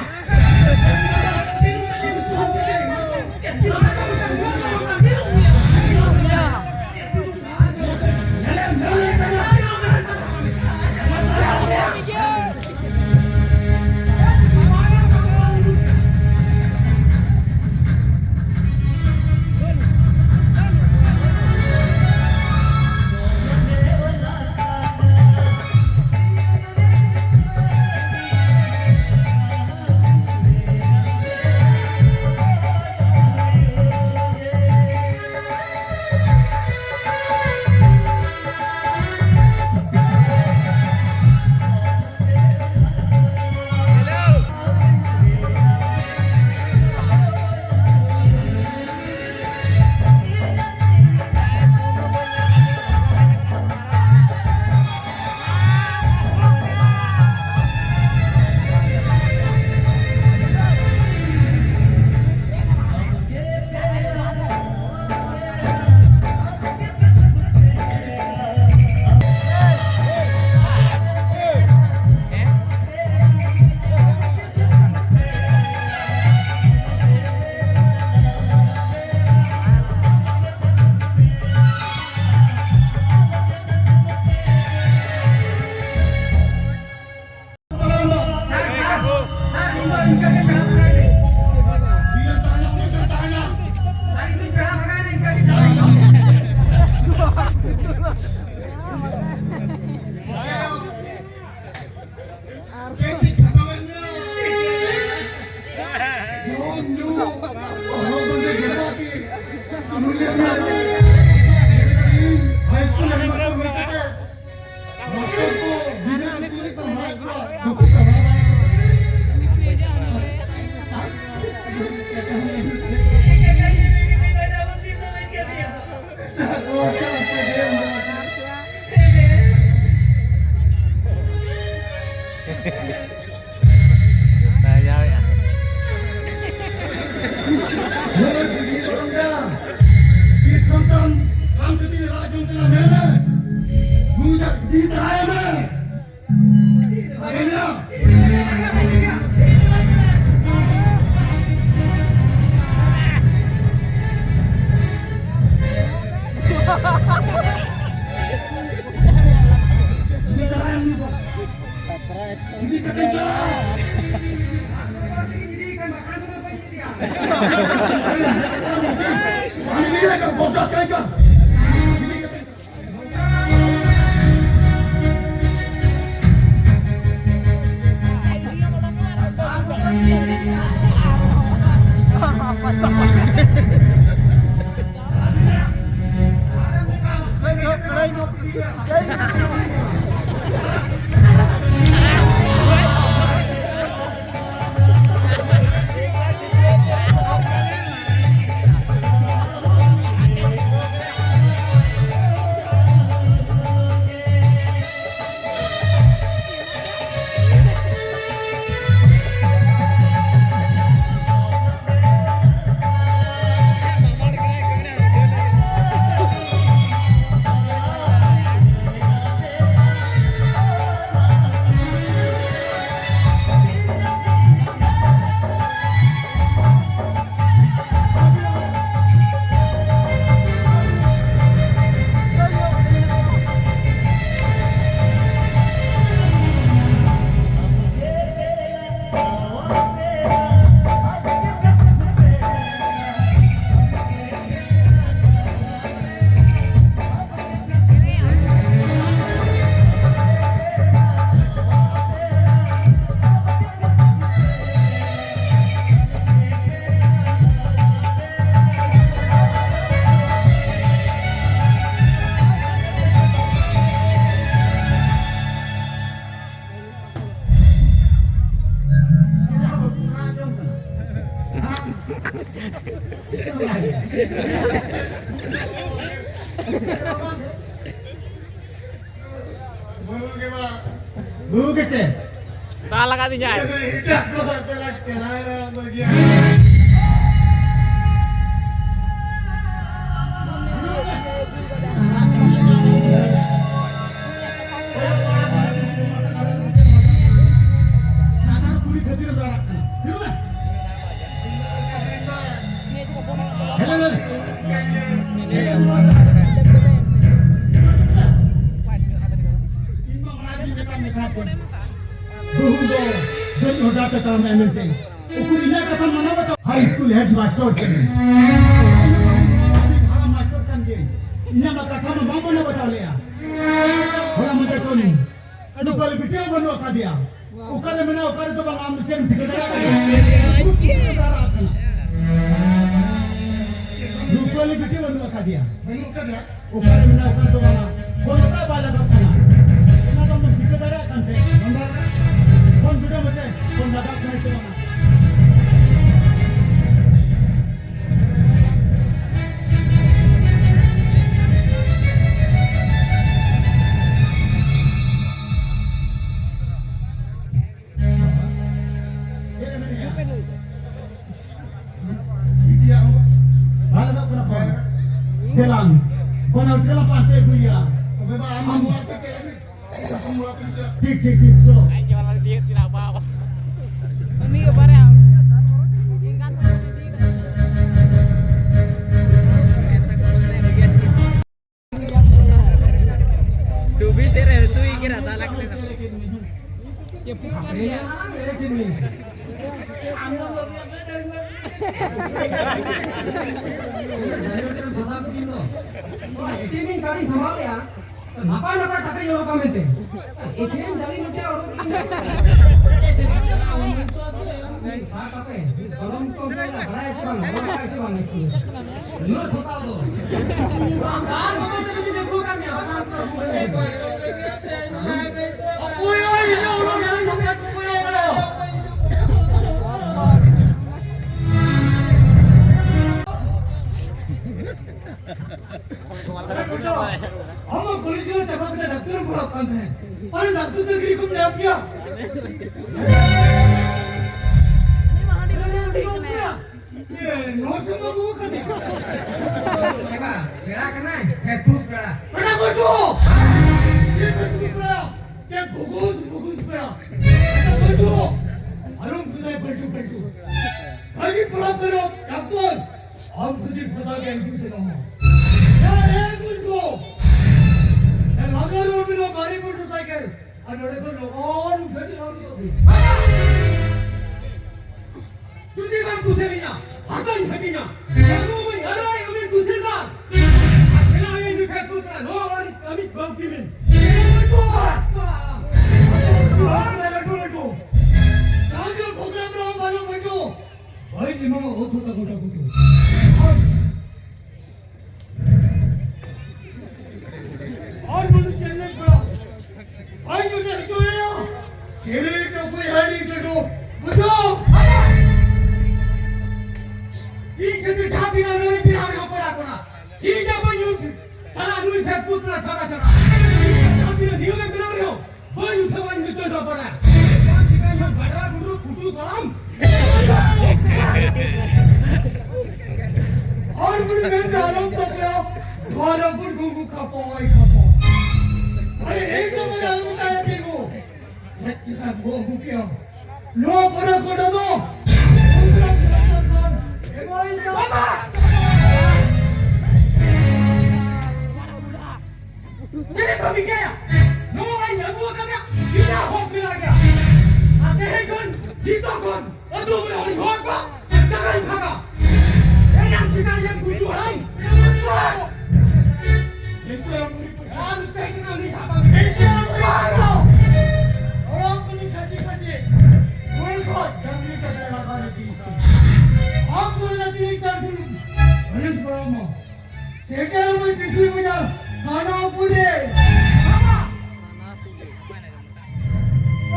ᱵᱩᱜᱤ ᱜᱮ ᱵᱟᱝ᱾ ᱵᱩᱜᱤ ᱜᱮ ᱪᱮᱫ? ᱫᱟᱜ ᱞᱟᱜᱟᱣ ᱫᱤᱧᱟᱭ᱾ ᱮᱴᱟᱜ ᱠᱚ ᱪᱟᱞᱟᱜ ᱪᱟᱞᱟᱣ ᱮᱱᱟ ᱵᱟᱹᱜᱤᱭᱟ᱾ ᱵᱟᱹᱦᱩ ᱫᱚ ᱵᱟᱹᱧ ᱚᱰᱟᱣ ᱠᱟᱛᱟᱢᱟ ᱢᱮᱱᱛᱮ᱾ ᱩᱠᱩᱨ ᱤᱧᱟᱹᱜ ᱠᱟᱛᱷᱟ ᱢᱟᱱᱟᱣ ᱵᱟᱛᱟᱣ᱾ ᱦᱟᱭ ᱥᱠᱩᱞ ᱦᱮᱰ ᱢᱟᱥᱴᱟᱨ ᱠᱟᱹᱱᱟᱹᱧ᱾ ᱦᱟᱲᱟᱢ ᱢᱟᱥᱴᱟᱨ ᱠᱟᱱ ᱜᱤᱭᱟᱹᱧ᱾ ᱤᱧᱟᱹᱜ ᱢᱟ ᱠᱟᱛᱷᱟ ᱢᱟ ᱵᱟᱢ ᱢᱟᱱᱟᱣ ᱵᱟᱛᱟᱣ ᱞᱮᱭᱟ᱾ ᱦᱚᱞᱟ ᱢᱟᱫᱷᱮᱨ ᱠᱷᱚᱱ ᱨᱩᱯᱟᱹᱞ ᱵᱤᱴᱤ ᱦᱚᱸ ᱵᱟᱹᱱᱩᱜ ᱟᱠᱟᱫᱮᱭᱟ᱾ ᱚᱠᱟᱨᱮ ᱢᱮᱱᱟᱜᱼᱟ, ᱚᱠᱟᱨᱮ ᱫᱚ ᱵᱟᱝ, ᱟᱢ ᱫᱚ ᱪᱮᱫ ᱮᱢ ᱴᱷᱤᱠᱟᱹ ᱫᱟᱲᱮᱭᱟᱜ ᱠᱟᱱᱟ? ᱨᱩᱯᱟᱹᱞᱤ ᱵᱤᱴᱤ ᱵᱟᱹᱱᱩᱜ ᱟᱠᱟᱫᱮᱭᱟ᱾ ᱵᱟᱹᱱᱩᱜ ᱟᱠᱟᱫᱮᱭᱟ? ᱚᱠᱟᱨᱮ ᱢᱮᱱᱟᱜᱼᱟ, ᱚᱠᱟᱨᱮ ᱫᱚ ᱵᱟᱝᱟ? ᱯᱷᱳᱱ ᱚᱠᱟ ᱵᱟᱭ ᱞᱟᱜᱟᱜ ᱠᱟᱱᱟ? ᱚᱱᱟ ᱫᱚ ᱟᱢ ᱴᱷᱤᱠᱟᱹ ᱫᱟᱲᱮᱭᱟᱜ ᱠᱟᱱ ᱛᱮ? ᱯᱷᱳᱱ ᱵᱤᱰᱟᱹᱣ ᱢᱮᱥᱮ, ᱯᱷᱳᱱ ᱞᱟᱜᱟᱜ ᱠᱟᱱᱟ ᱥᱮ ᱵᱟᱝᱟ? ᱵᱟᱝ ᱞᱟᱜᱟᱜ ᱠᱟᱱᱟ ᱯᱷᱳᱱ᱾ ᱫᱮᱞᱟᱝ, ᱵᱟᱱᱟᱨ ᱫᱮᱞᱟ ᱯᱟᱱᱛᱮ ᱟᱹᱜᱩᱭᱟ᱾ ᱟᱢ ᱴᱷᱤᱠ, ᱴᱷᱤᱠ, ᱴᱷᱤᱠ, ᱪᱚᱞᱚ᱾ ᱩᱱᱤ ᱜᱮ ᱵᱟᱨᱭᱟ ᱮᱱᱠᱷᱟᱱ ᱴᱩᱵᱤ ᱥᱮᱫ ᱨᱮ ᱦᱟᱹᱥᱩᱭ ᱠᱟᱱᱟ, ᱫᱟᱜ ᱞᱟᱜ ᱞᱮᱫᱟ᱾ ᱱᱟᱯᱟᱭ ᱱᱟᱯᱟᱭ ᱠᱟᱛᱷᱟ ᱧᱮᱞᱚᱜ ᱠᱟᱱ ᱢᱮᱱᱛᱮ᱾ ᱮᱠᱷᱮᱱ ᱡᱟᱹᱞᱤ ᱱᱚᱛᱮ ᱚᱰᱚᱠ ᱞᱮᱱ ᱫᱚ᱾ ᱥᱟᱵ ᱠᱟᱛᱮ, ᱜᱚᱱᱚᱝ ᱠᱚ ᱵᱟᱲᱟᱭ ᱪᱮ ᱵᱟᱝ, ᱵᱟᱲᱟᱭ ᱪᱮ ᱵᱟᱝ ᱥᱠᱩᱞ ᱨᱮ? ᱱᱩᱱᱟᱹᱜ ᱴᱷᱚᱠᱟᱣ ᱫᱚ᱾ ᱟᱨ ᱱᱚᱛᱮ ᱪᱮᱫ ᱵᱤᱱ ᱫᱮᱠᱷᱟᱣ ᱠᱟᱜ ᱢᱮᱭᱟ? ᱵᱟᱝ, ᱵᱟᱝ, ᱵᱟᱝ᱾ ᱚᱠᱚᱭ ᱦᱚᱸ ᱦᱤᱡᱩᱜ ᱩᱱᱟᱹᱜ ᱢᱮᱞᱟ ᱧᱟᱢ ᱠᱟᱛᱮ ᱚᱠᱚᱭ ᱦᱚᱸ ᱵᱟᱲᱟᱭᱟ? ᱟᱢ ᱢᱟ ᱠᱚᱞᱮᱡᱽ ᱨᱮ ᱪᱟᱵᱟ ᱠᱟᱛᱮ ᱰᱟᱠᱛᱟᱨ ᱮᱢ ᱯᱟᱲᱦᱟᱜ ᱠᱟᱱ ᱛᱟᱦᱮᱸᱫ᱾ ᱟᱨᱮ, ᱰᱟᱠᱛᱟᱨ ᱪᱟᱹᱠᱨᱤ ᱠᱚᱢ ᱧᱟᱢ ᱠᱮᱭᱟ᱾ ᱤᱭᱟᱹ, ᱱᱚᱨᱥ ᱮᱢ ᱟᱹᱜᱩ ᱟᱠᱟᱫᱮᱭᱟ᱾ ᱮ ᱵᱟ, ᱯᱮᱲᱟ ᱠᱟᱱᱟᱭ, Facebook ᱯᱮᱲᱟ᱾ ᱯᱮᱲᱟ ᱠᱚ ᱦᱤᱡᱩᱜ᱾ ᱪᱮᱫ Facebook ᱯᱮᱲᱟ? ᱪᱮᱫ ᱵᱷᱩᱜᱩᱥ, ᱵᱷᱩᱜᱩᱥ ᱯᱮᱲᱟ? ᱯᱮᱲᱟ ᱠᱚ ᱦᱤᱡᱩᱜ᱾ ᱟᱞᱚᱢ ᱠᱩᱫᱟᱭ ᱯᱟᱞᱴᱩ, ᱯᱟᱞᱴᱩ᱾ ᱵᱷᱟᱹᱜᱤ ᱯᱮᱲᱟ ᱯᱮᱲᱟ, ᱰᱟᱠᱛᱟᱨ᱾ ᱟᱢ ᱡᱩᱫᱤ ᱯᱮᱲᱟ ᱜᱮ ᱦᱤᱡᱩᱜ ᱥᱮᱱᱚᱜ ᱦᱚᱸ᱾ ᱮ, ᱮ, ᱜᱩᱰᱩ᱾ ᱮ, ᱞᱟᱜᱟ ᱨᱩᱣᱟᱹᱲ ᱢᱮ ᱱᱚᱣᱟ ᱢᱟᱨᱮ ᱢᱚᱴᱚᱨ ᱥᱟᱭᱠᱮᱞ᱾ ᱟᱨ ᱱᱚᱰᱮ ᱠᱷᱚᱱ ᱞᱚᱜᱚᱱ ᱩᱴᱷᱟᱹᱣ ᱪᱟᱞᱟᱣ ᱦᱩᱭᱩᱜ ᱛᱟᱵᱤᱱ᱾ ᱡᱩᱫᱤ ᱵᱟᱢ ᱠᱩᱥᱤᱭᱟᱹᱧᱟ, ᱦᱟᱥᱟᱧ ᱦᱟᱹᱴᱤᱧᱟ᱾ ᱦᱚᱲᱢᱚ ᱵᱟᱹᱧ ᱦᱟᱨᱟᱭ, ᱟᱢᱮᱢ ᱠᱩᱥᱤᱭᱟᱫᱟ᱾ ᱟᱨ ᱵᱮᱱᱟᱣ ᱤᱧ ᱱᱩᱭ Facebook ᱨᱮ ᱱᱚᱣᱟ ᱚᱲᱟᱜ ᱨᱤᱧ ᱠᱟᱹᱢᱤ ᱵᱟᱹᱦᱩ ᱠᱤᱱ᱾ ᱞᱟᱹᱴᱩ, ᱞᱟᱹᱴᱩ᱾ ᱡᱟᱦᱟᱸ ᱜᱮ program ᱨᱮ ᱵᱟᱞᱚ ᱵᱟᱹᱪᱩ᱾ ᱦᱳᱭ, ᱤᱢᱟᱢ ᱚᱛ ᱦᱚᱸ ᱛᱟᱠᱚ ᱛᱟᱠᱚ ᱛᱮ᱾ ᱟᱨ ᱢᱟᱱᱮ ᱪᱮᱞᱮ ᱵᱮᱲᱟ᱾ ᱟᱭ ᱡᱩᱫᱤ ᱦᱤᱡᱩᱜ ᱦᱩᱭᱩᱜᱼᱟ᱾ ᱪᱮᱞᱮ ᱪᱚᱠᱚ ᱦᱟᱹᱰᱤ ᱪᱚᱠᱚ᱾ ᱵᱩᱡᱷᱟᱹᱣ? ᱤᱧ ᱡᱩᱫᱤ ᱡᱟᱦᱟᱸ ᱛᱤᱱᱟᱹᱜ ᱱᱚᱰᱮ ᱵᱮᱱᱟᱣ ᱨᱮᱦᱚᱸ ᱠᱚᱲᱟ ᱠᱚᱲᱟ᱾ ᱤᱧ ᱡᱟᱵᱟᱧ ᱧᱩ ᱪᱷᱟᱲᱟ ᱱᱩᱭ Facebook ᱨᱮ ᱪᱷᱟᱲᱟ ᱪᱷᱟᱲᱟ᱾ ᱤᱧ ᱡᱟᱦᱟᱸ ᱛᱤᱱᱟᱹᱜ ᱱᱤᱭᱚᱢ ᱮ ᱵᱮᱱᱟᱣ ᱨᱮᱦᱚᱸ᱾ ᱵᱟᱹᱧ ᱩᱴᱷᱟᱹᱣᱟ, ᱤᱧ ᱫᱚ ᱪᱚᱸᱫᱟ ᱯᱟᱲᱟ᱾ ᱵᱟᱝ ᱪᱤᱠᱟᱹᱧ ᱦᱚᱸ ᱜᱟᱰᱨᱟ ᱜᱩᱰᱨᱩ ᱯᱷᱩᱴᱩ ᱥᱟᱲᱟᱢ᱾ ᱦᱚᱲ ᱵᱩᱲᱤ ᱢᱮᱱᱛᱮ ᱟᱞᱚᱢ ᱛᱚᱯᱮᱭᱟ᱾ ᱱᱚᱣᱟ ᱨᱟᱹᱯᱩᱫ ᱜᱩᱝᱜᱩ ᱠᱷᱟᱯᱚᱭ ᱠᱷᱟᱯᱚ᱾ ᱟᱨᱮ ᱮᱭ ᱥᱚᱢᱚᱭ ᱟᱞᱚᱢ ᱢᱮᱛᱟᱭᱟ ᱛᱤᱸᱜᱩ᱾ ᱪᱮᱫ ᱪᱮᱠᱟ ᱜᱚ ᱟᱹᱜᱩ ᱠᱮᱭᱟ? ᱱᱚᱣᱟ ᱯᱚᱨᱮ ᱠᱚ ᱫᱚ᱾ ᱵᱟᱵᱟ! ᱪᱮᱫ ᱮᱢ ᱠᱟᱹᱢᱤ ᱠᱟᱭᱟ? ᱱᱚᱣᱟᱧ ᱟᱹᱜᱩ ᱟᱠᱟᱫᱟ, ᱤᱧᱟᱹᱜ ᱦᱚᱠ ᱢᱮᱱᱟᱜ ᱜᱮᱭᱟ᱾ ᱟᱨ ᱛᱮᱦᱮᱧ ᱠᱷᱚᱱ, ᱱᱤᱛᱚᱜ ᱠᱷᱚᱱ, ᱟᱹᱛᱩ ᱢᱚᱬᱮ ᱦᱚᱲᱤᱧ ᱦᱚᱦᱚ ᱠᱚᱣᱟ, ᱡᱟᱭᱜᱟᱧ ᱵᱷᱟᱜᱟ᱾ ᱮᱱᱟᱝ ᱥᱮᱛᱟᱜ ᱨᱮ ᱜᱩᱡᱩᱜ ᱦᱟᱲᱟᱢ᱾ ᱱᱤᱛᱚᱜ ᱟᱢ ᱩᱱᱤ ᱯᱮᱲᱟ ᱨᱩᱯᱮ ᱠᱟᱱᱟ, ᱩᱱᱤ ᱦᱟᱯᱟ ᱢᱮ᱾ ᱱᱤᱛᱚᱜ ᱟᱢ ᱯᱮᱲᱟ ᱨᱩᱯᱮ᱾ ᱚᱲᱟᱜ ᱠᱷᱚᱱᱤᱧ ᱠᱷᱟᱹᱴᱤ ᱠᱷᱟᱹᱴᱤ᱾ ᱨᱩᱣᱟᱹᱲ ᱠᱷᱚᱱ ᱰᱟᱝᱨᱤ ᱠᱟᱴᱟ ᱞᱟᱜᱟᱣ ᱞᱟᱹᱜᱤᱫ᱾ ᱟᱢ ᱠᱚᱨᱮ ᱞᱟᱹᱜᱤᱫ ᱤᱧ ᱪᱟᱥ ᱦᱩᱭᱩᱜ᱾ ᱦᱟᱹᱞᱤᱥ ᱵᱟᱲᱟᱣ ᱢᱟ᱾ ᱥᱮᱴᱮᱨ ᱢᱟᱹᱧ ᱯᱤᱥᱩᱭ ᱵᱟᱡᱟᱨ, ᱥᱟᱱᱟᱯᱩᱨ ᱨᱮ᱾ ᱵᱟᱵᱟ!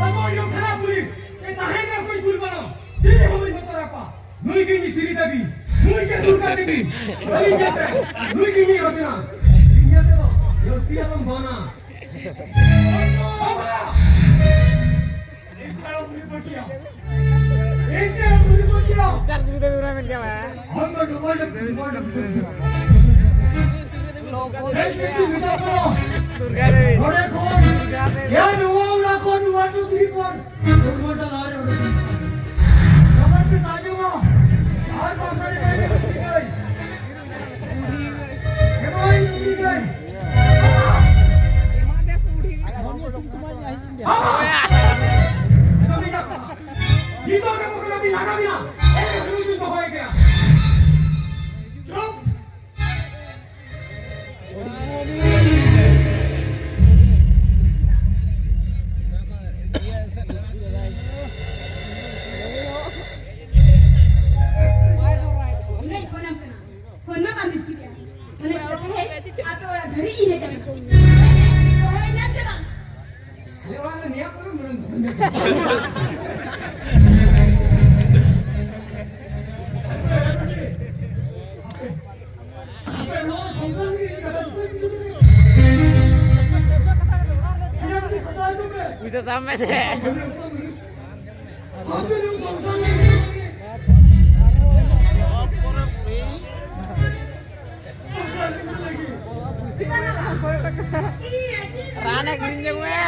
ᱟᱵᱚ ᱡᱚᱠᱷᱟᱱᱟ ᱯᱩᱞᱤᱥ, ᱮ ᱛᱟᱦᱮᱱ ᱨᱮ ᱚᱠᱚᱭ ᱠᱩᱞ ᱵᱟᱱᱟ, ᱥᱤᱨᱤ ᱦᱚᱸ ᱵᱟᱹᱧ ᱵᱚᱛᱚᱨ ᱟᱠᱚᱣᱟ᱾ ᱱᱩᱭ ᱜᱮ ᱤᱧ ᱥᱤᱨᱤ ᱫᱟᱹᱵᱤ᱾ ᱱᱩᱭ ᱜᱮ ᱫᱩᱨᱜᱟ ᱫᱮᱵᱤ᱾ ᱱᱩᱭ ᱜᱮ ᱯᱮ, ᱱᱩᱭ ᱜᱮ ᱤᱧᱤᱡ ᱨᱚᱪᱚᱱᱟ᱾ ᱤᱧ ᱜᱮ ᱫᱚ ᱡᱟᱹᱥᱛᱤ ᱟᱞᱚᱢ ᱵᱟᱱᱟ᱾ ᱮᱠᱫᱚᱢ ᱩᱱᱤ ᱯᱟᱹᱴᱤᱭᱟ᱾ ᱮᱠᱫᱚᱢ ᱩᱱᱤ ᱯᱟᱹᱴᱤᱭᱟ᱾ ᱪᱟᱨ ᱡᱤᱵᱤ ᱫᱷᱟᱹᱵᱤᱡ ᱚᱱᱟ ᱢᱮᱱ ᱜᱮᱭᱟ᱾ ᱦᱚᱲᱢᱚ ᱰᱩᱵᱟᱹ ᱰᱩᱵᱟᱹ ᱰᱩᱵᱟᱹ᱾ ᱵᱮᱥ ᱵᱮᱥ ᱢᱮᱛᱟ ᱠᱚ᱾ ᱫᱩᱨᱜᱟ ᱫᱮᱵᱤ᱾ ᱱᱚᱰᱮ ᱠᱷᱚᱱ᱾ ᱫᱩᱨᱜᱟ ᱫᱮᱵᱤ᱾ ᱭᱟ ᱱᱚᱣᱟ ᱚᱲᱟᱜ ᱠᱷᱚᱱ ᱱᱚᱣᱟ ᱴᱩᱠᱨᱤ ᱠᱷᱚᱱ᱾ ᱦᱚᱲᱢᱚ ᱰᱟᱞᱟᱨ ᱚᱰᱚᱠ᱾ ᱡᱚᱠᱷᱚᱱ ᱯᱮ ᱥᱟᱡᱚᱜᱼᱟ, ᱟᱨ ᱵᱟᱝᱠᱷᱟᱱ ᱮᱢᱟᱭ ᱞᱩᱜᱽᱲᱤ ᱜᱟᱹᱭ᱾ ᱮᱢᱟᱭ ᱞᱩᱜᱽᱲᱤ ᱜᱟᱹᱭ᱾ ᱵᱟᱵᱟ! ᱠᱟᱹᱢᱤ ᱠᱟᱜ ᱠᱟᱱᱟ᱾ ᱱᱤᱛᱚᱜ ᱜᱮ ᱵᱚᱠᱚᱞ ᱟᱹᱰᱤ ᱞᱟᱜᱟ ᱢᱮᱱᱟᱜ᱾ ᱮᱭ ᱦᱩᱲᱩ ᱫᱩᱧ ᱫᱚᱦᱚᱭ ᱜᱮᱭᱟ᱾ ᱪᱩᱯ! ᱩᱱᱟᱹᱜ ᱯᱷᱳᱱᱟᱢ ᱠᱟᱱᱟ᱾ ᱯᱷᱳᱱ ᱢᱟ ᱵᱟᱢ ᱨᱤᱥᱤᱵᱷ ᱮᱫᱟ᱾ ᱚᱱᱟ ᱪᱤᱠᱟᱹᱛᱮ ᱦᱮᱡ ᱟᱯᱮ ᱚᱲᱟᱜ ᱫᱷᱟᱹᱨᱤᱡ ᱤᱧ ᱦᱮᱡ ᱟᱠᱟᱱᱟ᱾ ᱦᱳᱭ, ᱧᱟᱢ ᱪᱟᱵᱟ᱾ ᱟᱞᱮ ᱚᱲᱟᱜ ᱨᱮ ᱱᱮᱭᱟᱣ ᱠᱚᱫᱚ ᱢᱮᱱᱟᱜ ᱜᱮᱭᱟ᱾ ᱟᱯᱮ ᱱᱚᱣᱟ ᱥᱚᱝᱥᱟᱨ ᱨᱮ ᱪᱮᱫ ᱠᱟᱛᱷᱟ ᱠᱚᱯᱮ ᱵᱩᱡᱷᱟᱹᱣ ᱫᱟᱲᱮᱭᱟᱜ ᱠᱟᱱᱟ? ᱱᱤᱭᱟᱹ ᱢᱤᱫᱴᱤᱡ ᱠᱟᱛᱷᱟ ᱟᱸᱡᱚᱢ ᱢᱮ᱾ ᱯᱩᱭᱥᱟᱹ ᱥᱟᱵ ᱢᱮ ᱥᱮ᱾ ᱟᱯᱮ ᱱᱚᱣᱟ ᱥᱚᱝᱥᱟᱨ ᱨᱮ ᱨᱟᱱᱮ ᱠᱤᱨᱤᱧ ᱡᱚᱝ ᱢᱮ᱾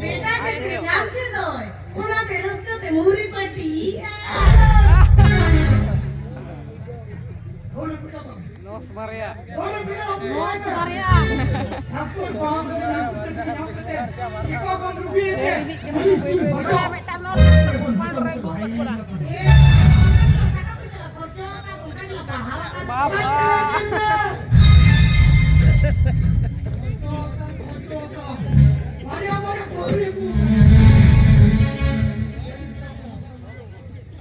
ᱵᱮᱴᱟ ᱜᱤᱫᱽᱨᱟᱹ ᱧᱟᱢ ᱠᱮᱫ ᱫᱚᱭ, ᱚᱱᱟᱛᱮ ᱨᱟᱹᱥᱠᱟᱹ ᱛᱮ ᱢᱩᱦᱩᱨᱤ ᱯᱟᱹᱴᱤ᱾ ᱱᱚᱥ ᱵᱟᱨᱭᱟ᱾ ᱱᱚᱥ ᱵᱟᱨᱭᱟ᱾ ᱰᱟᱠᱛᱚᱨ ᱯᱟᱲᱦᱟᱣ ᱠᱟᱛᱮ, ᱰᱟᱠᱛᱚᱨ ᱪᱟᱹᱠᱨᱤ ᱧᱟᱢ ᱠᱟᱛᱮ, ᱪᱮᱠᱟ ᱵᱟᱢ ᱨᱩᱜᱤ ᱮᱱᱛᱮ? ᱢᱤᱫᱴᱟᱝ ᱱᱚᱥ ᱵᱟᱨᱭᱟ᱾ ᱵᱟᱵᱟ᱾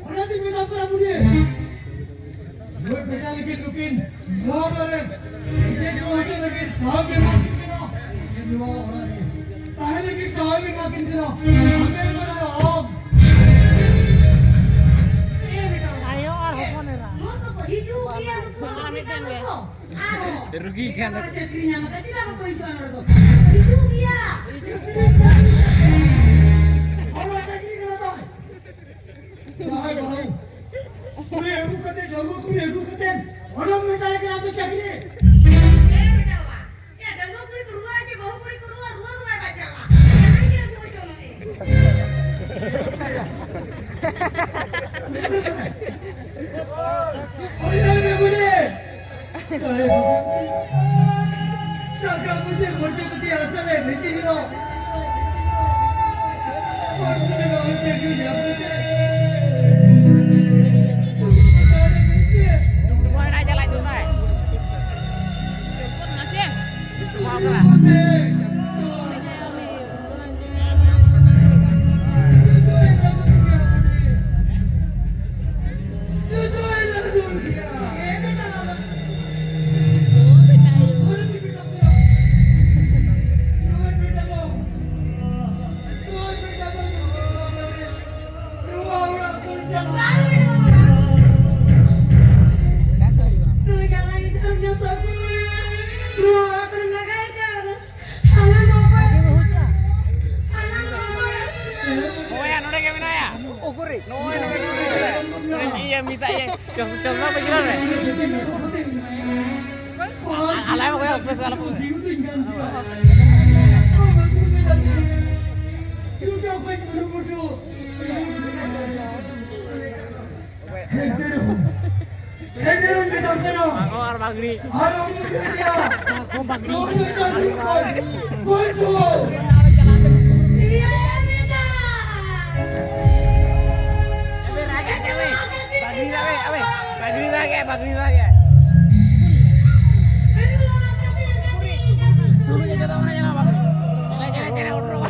ᱚᱱᱟ ᱫᱤᱱ ᱢᱮᱱᱟᱜ ᱯᱮᱲᱟ ᱵᱩᱰᱷᱤ᱾ ᱱᱩᱭ ᱵᱮᱴᱟ ᱞᱟᱹᱜᱤᱫ ᱱᱩᱠᱤᱱ ᱱᱚᱣᱟ ᱚᱲᱟᱜ ᱨᱮ ᱱᱤᱡᱮ ᱡᱚᱢ ᱦᱚᱪᱚ ᱞᱟᱹᱜᱤᱫ ᱴᱷᱟᱶ ᱯᱮ ᱮᱢᱟ ᱠᱤᱱ ᱠᱟᱱᱟ᱾ ᱱᱚᱣᱟ ᱚᱲᱟᱜ ᱨᱮ ᱛᱟᱦᱮᱸ ᱞᱟᱹᱜᱤᱫ ᱴᱷᱟᱶ ᱯᱮ ᱮᱢᱟ ᱠᱤᱱ ᱠᱟᱱᱟ᱾ ᱟᱯᱮ ᱚᱲᱟᱜ ᱨᱮ ᱟᱢ ᱨᱩᱜᱤ ᱠᱟᱱᱟ᱾ ᱪᱟᱹᱠᱨᱤ ᱧᱟᱢ ᱠᱟᱛᱮ ᱪᱮᱫᱟᱜ ᱵᱟᱠᱚ ᱦᱤᱡᱩᱜᱼᱟ ᱱᱚᱰᱮ ᱫᱚ? ᱦᱤᱡᱩᱜ ᱜᱮᱭᱟ᱾ ᱦᱚᱲ ᱪᱟᱹᱠᱨᱤ ᱠᱟᱱᱟ ᱛᱚ᱾ ᱡᱟᱦᱟᱸᱭ ᱵᱟᱹᱦᱩ ᱠᱩᱲᱤ ᱟᱹᱜᱩ ᱠᱟᱛᱮ, ᱰᱟᱺᱜᱩᱣᱟᱹ ᱠᱩᱲᱤ ᱟᱹᱜᱩ ᱠᱟᱛᱮ ᱚᱱᱟᱢ ᱢᱮᱛᱟᱭ ᱠᱟᱱᱟ ᱟᱯᱮ ᱪᱟᱹᱠᱨᱤ? ᱮ ᱵᱮᱴᱟᱣᱟ, ᱭᱟ ᱰᱟᱺᱜᱩᱣᱟᱹ ᱠᱩᱲᱤ ᱠᱚ ᱨᱩᱣᱟᱹᱜᱼᱟ ᱠᱤ ᱵᱟᱹᱦᱩ ᱠᱩᱲᱤ ᱠᱚ ᱨᱩᱣᱟᱹ, ᱨᱩᱣᱟᱹ ᱫᱚ ᱵᱟᱭ ᱵᱟᱧᱪᱟᱣᱟ᱾ ᱡᱟᱦᱟᱸᱭ ᱜᱮ ᱟᱹᱜᱩ ᱦᱚᱪᱚ ᱢᱮ᱾ ᱚᱭ ᱨᱮ ᱵᱩᱰᱷᱤ᱾ ᱴᱟᱠᱟ ᱯᱩᱭᱥᱟᱹ ᱠᱷᱚᱨᱪᱟ ᱠᱟᱛᱮ ᱦᱟᱥᱟ ᱞᱮ ᱵᱷᱤᱛᱤ ᱠᱮᱫᱟ᱾ ᱱᱚᱜᱼᱚᱭ ᱱᱚᱰᱮ ᱜᱮ ᱢᱮᱱᱟᱭᱟ᱾ ᱚᱠᱚᱨᱮ? ᱱᱚᱜᱼᱚᱭ ᱱᱚᱰᱮ ᱜᱮ ᱢᱮᱱᱟᱭᱟ᱾ ᱤᱭᱟᱹ, ᱢᱮᱛᱟᱜ ᱤᱭᱟᱹ, ᱪᱚᱥ-, ᱪᱚᱥᱢᱟ ᱯᱮ ᱜᱤᱨᱟᱹ ᱨᱮ᱾ ᱟᱞᱟᱭ ᱵᱟᱠᱚ ᱚᱠᱚᱭ ᱠᱚ ᱟᱞᱚ ᱠᱚ᱾ ᱦᱮᱸ, ᱛᱮᱨᱮ ᱦᱚᱸ᱾ ᱦᱮᱸ, ᱛᱮᱨᱮ ᱦᱚᱸ ᱢᱮᱛᱟᱢ ᱠᱟᱱᱟ᱾ ᱟᱨᱦᱚᱸ ᱟᱨ ᱵᱟᱜᱽᱲᱤ᱾ ᱟᱨ ᱩᱱᱤ ᱫᱚ ᱤᱭᱟᱹ᱾ ᱟᱨᱦᱚᱸ ᱵᱟᱜᱽᱲᱤ᱾ ᱱᱚᱣᱟ ᱫᱚ ᱪᱟᱹᱞᱩ ᱠᱚ᱾ ᱜᱚᱡ ᱠᱚ᱾ ᱤᱭᱟᱹ, ᱢᱮᱛᱟ᱾ ᱟᱵᱮ ᱨᱟᱜ ᱮᱫ ᱫᱚᱭ᱾ ᱵᱟᱜᱽᱲᱤ ᱨᱟᱜ ᱮᱫ, ᱟᱵᱮ᱾ ᱵᱟᱜᱽᱲᱤ ᱨᱟᱜ ᱮᱫ, ᱵᱟᱜᱽᱲᱤ ᱨᱟᱜ ᱮᱫ᱾ ᱥᱩᱨᱩᱡ ᱮ ᱡᱚᱛᱚ ᱢᱟᱱᱮ ᱧᱮᱞᱚᱜ ᱵᱟᱜᱽᱲᱤ᱾ ᱪᱮᱞᱮ, ᱪᱮᱞᱮ, ᱪᱮᱞᱮ, ᱩᱰᱨᱚᱜ᱾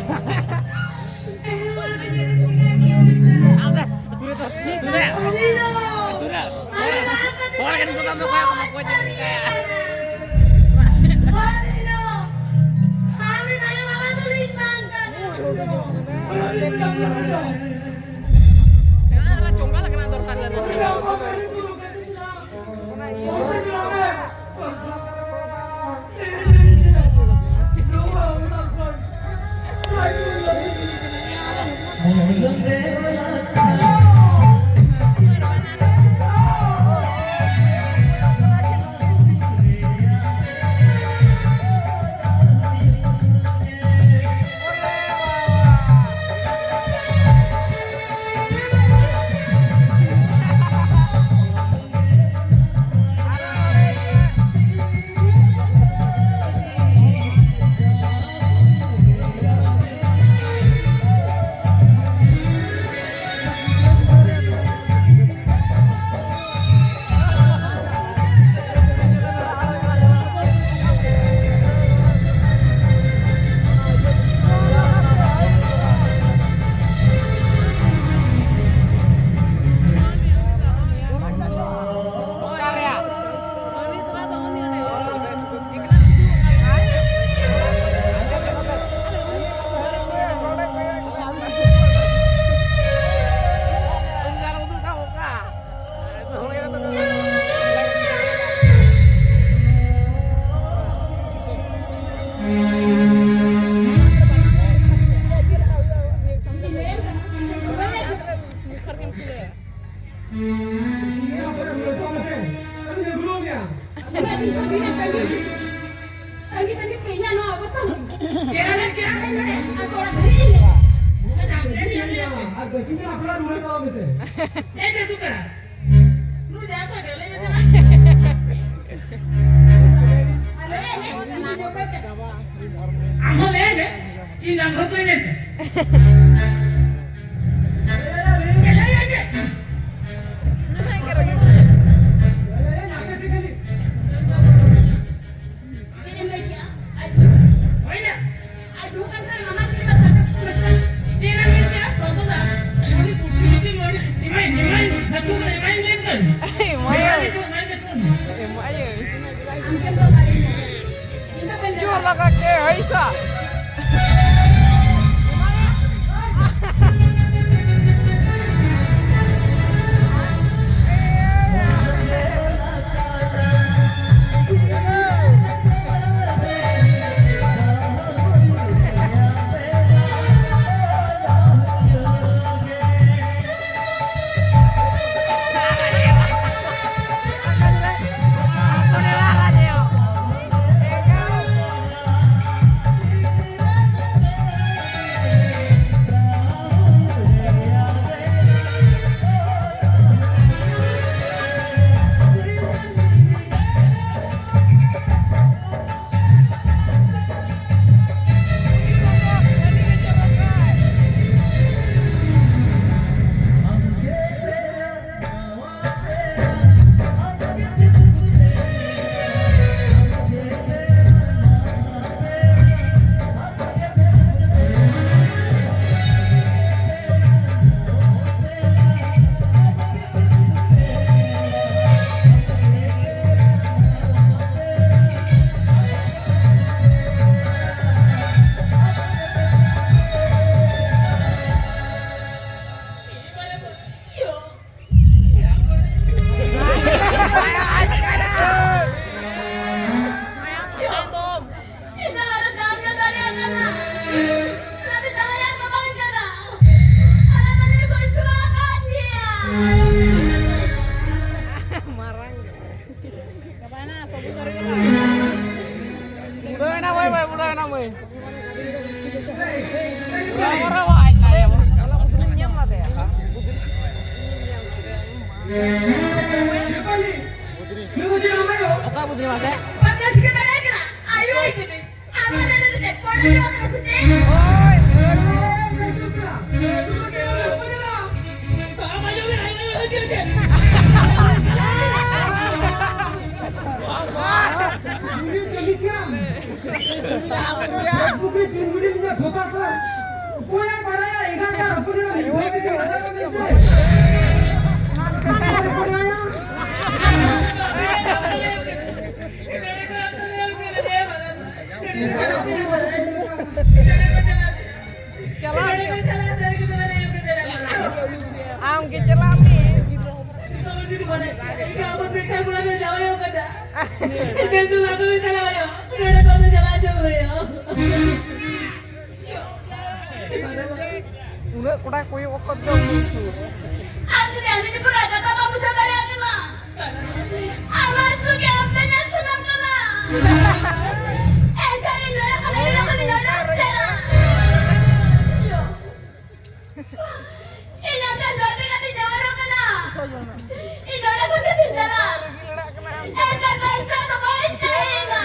ᱤᱧ ᱦᱚᱸ ᱫᱤᱱᱮᱢ ᱛᱟᱺᱜᱤ ᱦᱚᱪᱚ ᱠᱤᱧᱟ᱾ ᱛᱟᱺᱜᱤ ᱛᱟᱺᱜᱤ ᱛᱮ ᱤᱧᱟᱹᱜ ᱱᱚᱣᱟ ᱚᱵᱚᱥᱛᱟ ᱦᱩᱭ ᱮᱱᱟ᱾ ᱪᱮᱫ ᱟᱞᱮ ᱪᱮᱫ ᱟᱞᱮ ᱱᱚᱰᱮ ᱟᱠᱚ ᱚᱲᱟᱜ ᱫᱷᱟᱹᱵᱤᱡ ᱤᱧ ᱦᱮᱡ ᱮᱱᱟ᱾ ᱟᱨ ᱵᱟᱹᱥᱤ ᱫᱤᱱ ᱟᱯᱱᱟᱨ ᱨᱩᱣᱟᱹᱲ ᱛᱟᱵᱚᱱ ᱢᱮᱥᱮ᱾ ᱮ ᱵᱮᱥᱩᱠᱟ᱾ ᱱᱩᱭ ᱫᱚ ᱟᱠᱚ ᱜᱮ ᱞᱟᱹᱭ ᱢᱮᱥᱮ ᱢᱟ᱾ ᱟᱨ ᱞᱟᱹᱭ ᱢᱮ, ᱤᱧ ᱫᱚ ᱚᱠᱚᱭ ᱠᱟᱱᱟ? ᱟᱢ ᱦᱚᱸ ᱞᱟᱹᱭ ᱢᱮ, ᱤᱧ ᱫᱚ ᱟᱢ ᱦᱚᱸ ᱚᱠᱚᱭ ᱢᱮᱱᱛᱮ? ᱞᱟᱹᱭ ᱢᱮ᱾ ᱪᱮᱫ ᱮᱢ ᱞᱟᱹᱭ ᱠᱮᱜᱼᱟ? ᱟᱡ ᱦᱩᱭᱱᱟ᱾ ᱟᱡ ᱫᱩᱲᱩᱵ ᱞᱮᱱᱠᱷᱟᱱ ᱢᱟᱢᱟ ᱛᱤᱨᱮ ᱥᱟᱨᱠᱟᱥ ᱠᱚ ᱢᱮᱛᱟᱜᱼᱟ? ᱪᱮᱫ ᱮᱢ ᱞᱟᱹᱭ ᱠᱮᱜᱼᱟ? ᱥᱚᱢᱯᱚᱫᱟ᱾ ᱩᱱᱤ ᱠᱩᱴᱷᱤ ᱠᱩᱴᱷᱤ ᱢᱟᱹᱨᱤᱪ, ᱮᱢᱟᱭ, ᱮᱢᱟᱭ, ᱦᱟᱹᱠᱩ ᱠᱚ ᱮᱢᱟᱭ ᱞᱮᱱ ᱠᱷᱟᱱ᱾ ᱮᱢᱟᱭ᱾ ᱮᱢᱟᱭ ᱞᱮᱱ ᱠᱷᱟᱱ, ᱮᱢᱟᱭ ᱞᱮᱱ ᱠᱷᱟᱱ᱾ ᱮᱢᱟᱭ᱾ ᱤᱧ ᱫᱚ ᱵᱟᱹᱧ ᱞᱟᱹᱭᱟ᱾ ᱤᱧ ᱫᱚ ᱵᱟᱹᱧ ᱞᱟᱹᱭᱟ᱾ ᱡᱳᱨ ᱞᱟᱜᱟ ᱠᱮ ᱦᱟᱹᱭᱥᱟ᱾ ᱤᱧ ᱫᱚ ᱟᱨ ᱫᱟᱢ ᱧᱚᱜ ᱫᱟᱲᱮᱭᱟᱜ ᱠᱟᱱᱟ᱾ ᱚᱱᱟᱛᱮ ᱡᱟᱦᱟᱸᱭᱟᱜ ᱫᱚ ᱵᱟᱝ ᱠᱟᱱᱟ᱾ ᱚᱱᱟ ᱫᱚᱞᱮ ᱜᱷᱩᱱᱴᱩ ᱟᱠᱟᱫ ᱜᱮᱭᱟ᱾ ᱢᱟᱨᱟᱝ ᱜᱮ᱾ ᱪᱟᱵᱟᱭᱮᱱᱟ, ᱥᱚᱵ ᱥᱟᱹᱨᱤ ᱠᱟᱛᱷᱟ᱾ ᱢᱩᱰᱟᱹᱣᱮᱱᱟ ᱢᱟᱹᱭ, ᱢᱟᱹᱭ, ᱢᱩᱰᱟᱹᱣᱮᱱᱟ ᱢᱟᱹᱭ᱾ ᱚᱠᱟ ᱵᱩᱫᱽᱨᱤ ᱢᱟᱥᱮ? ᱚᱠᱚᱭᱮ ᱵᱟᱲᱟᱭᱟ ᱮᱜᱟᱨᱚᱴᱟ ᱦᱚᱯᱚᱱ ᱮᱨᱟ ᱢᱤᱫ ᱫᱷᱟᱣ ᱛᱮᱜᱮ ᱦᱟᱡᱟᱨᱚᱜᱼᱟ ᱢᱮᱱᱛᱮ? ᱚᱠᱚᱭᱮ ᱵᱟᱲᱟᱭᱟ? ᱪᱟᱞᱟᱣ ᱢᱮ᱾ ᱟᱢ ᱜᱮ ᱪᱟᱞᱟᱜ ᱢᱮ᱾ ᱩᱱᱟᱹᱜ ᱠᱚᱲᱟ ᱠᱚᱭᱚᱜ ᱟᱠᱟᱫ ᱫᱚ᱾ ᱟᱢ ᱡᱩᱫᱤ ᱟᱢ ᱡᱩᱫᱤ ᱯᱩᱨᱟᱹ ᱠᱟᱛᱷᱟ ᱵᱟᱢ ᱵᱩᱡᱷᱟᱹᱣ ᱫᱟᱲᱮᱭᱟᱜ ᱠᱟᱱᱟ, ᱟᱢᱟᱜ ᱥᱩᱠ ᱜᱮ ᱟᱢ ᱫᱚ ᱧᱮᱞ ᱥᱟᱱᱟᱢ ᱠᱟᱱᱟ᱾ ᱮᱱᱠᱷᱟᱱ ᱤᱧ ᱱᱚᱰᱮ ᱠᱷᱚᱱ ᱤᱧ ᱱᱚᱰᱮ ᱠᱷᱚᱱ ᱤᱧ ᱱᱚᱰᱮ ᱪᱟᱞᱟᱜ᱾ ᱤᱧ ᱟᱢ ᱴᱷᱮᱱ ᱞᱚᱴᱮ ᱠᱟᱛᱮ ᱡᱟᱣᱟᱨᱚᱜ ᱠᱟᱱᱟ᱾ ᱤᱧ ᱱᱚᱰᱮ ᱠᱷᱚᱱ ᱜᱮ ᱥᱮᱱ ᱪᱟᱞᱟᱜ᱾ ᱮᱱᱠᱷᱟᱱ ᱵᱟᱧᱪᱟᱣ ᱫᱚ ᱵᱟᱹᱧ ᱛᱟᱦᱮᱱᱟ᱾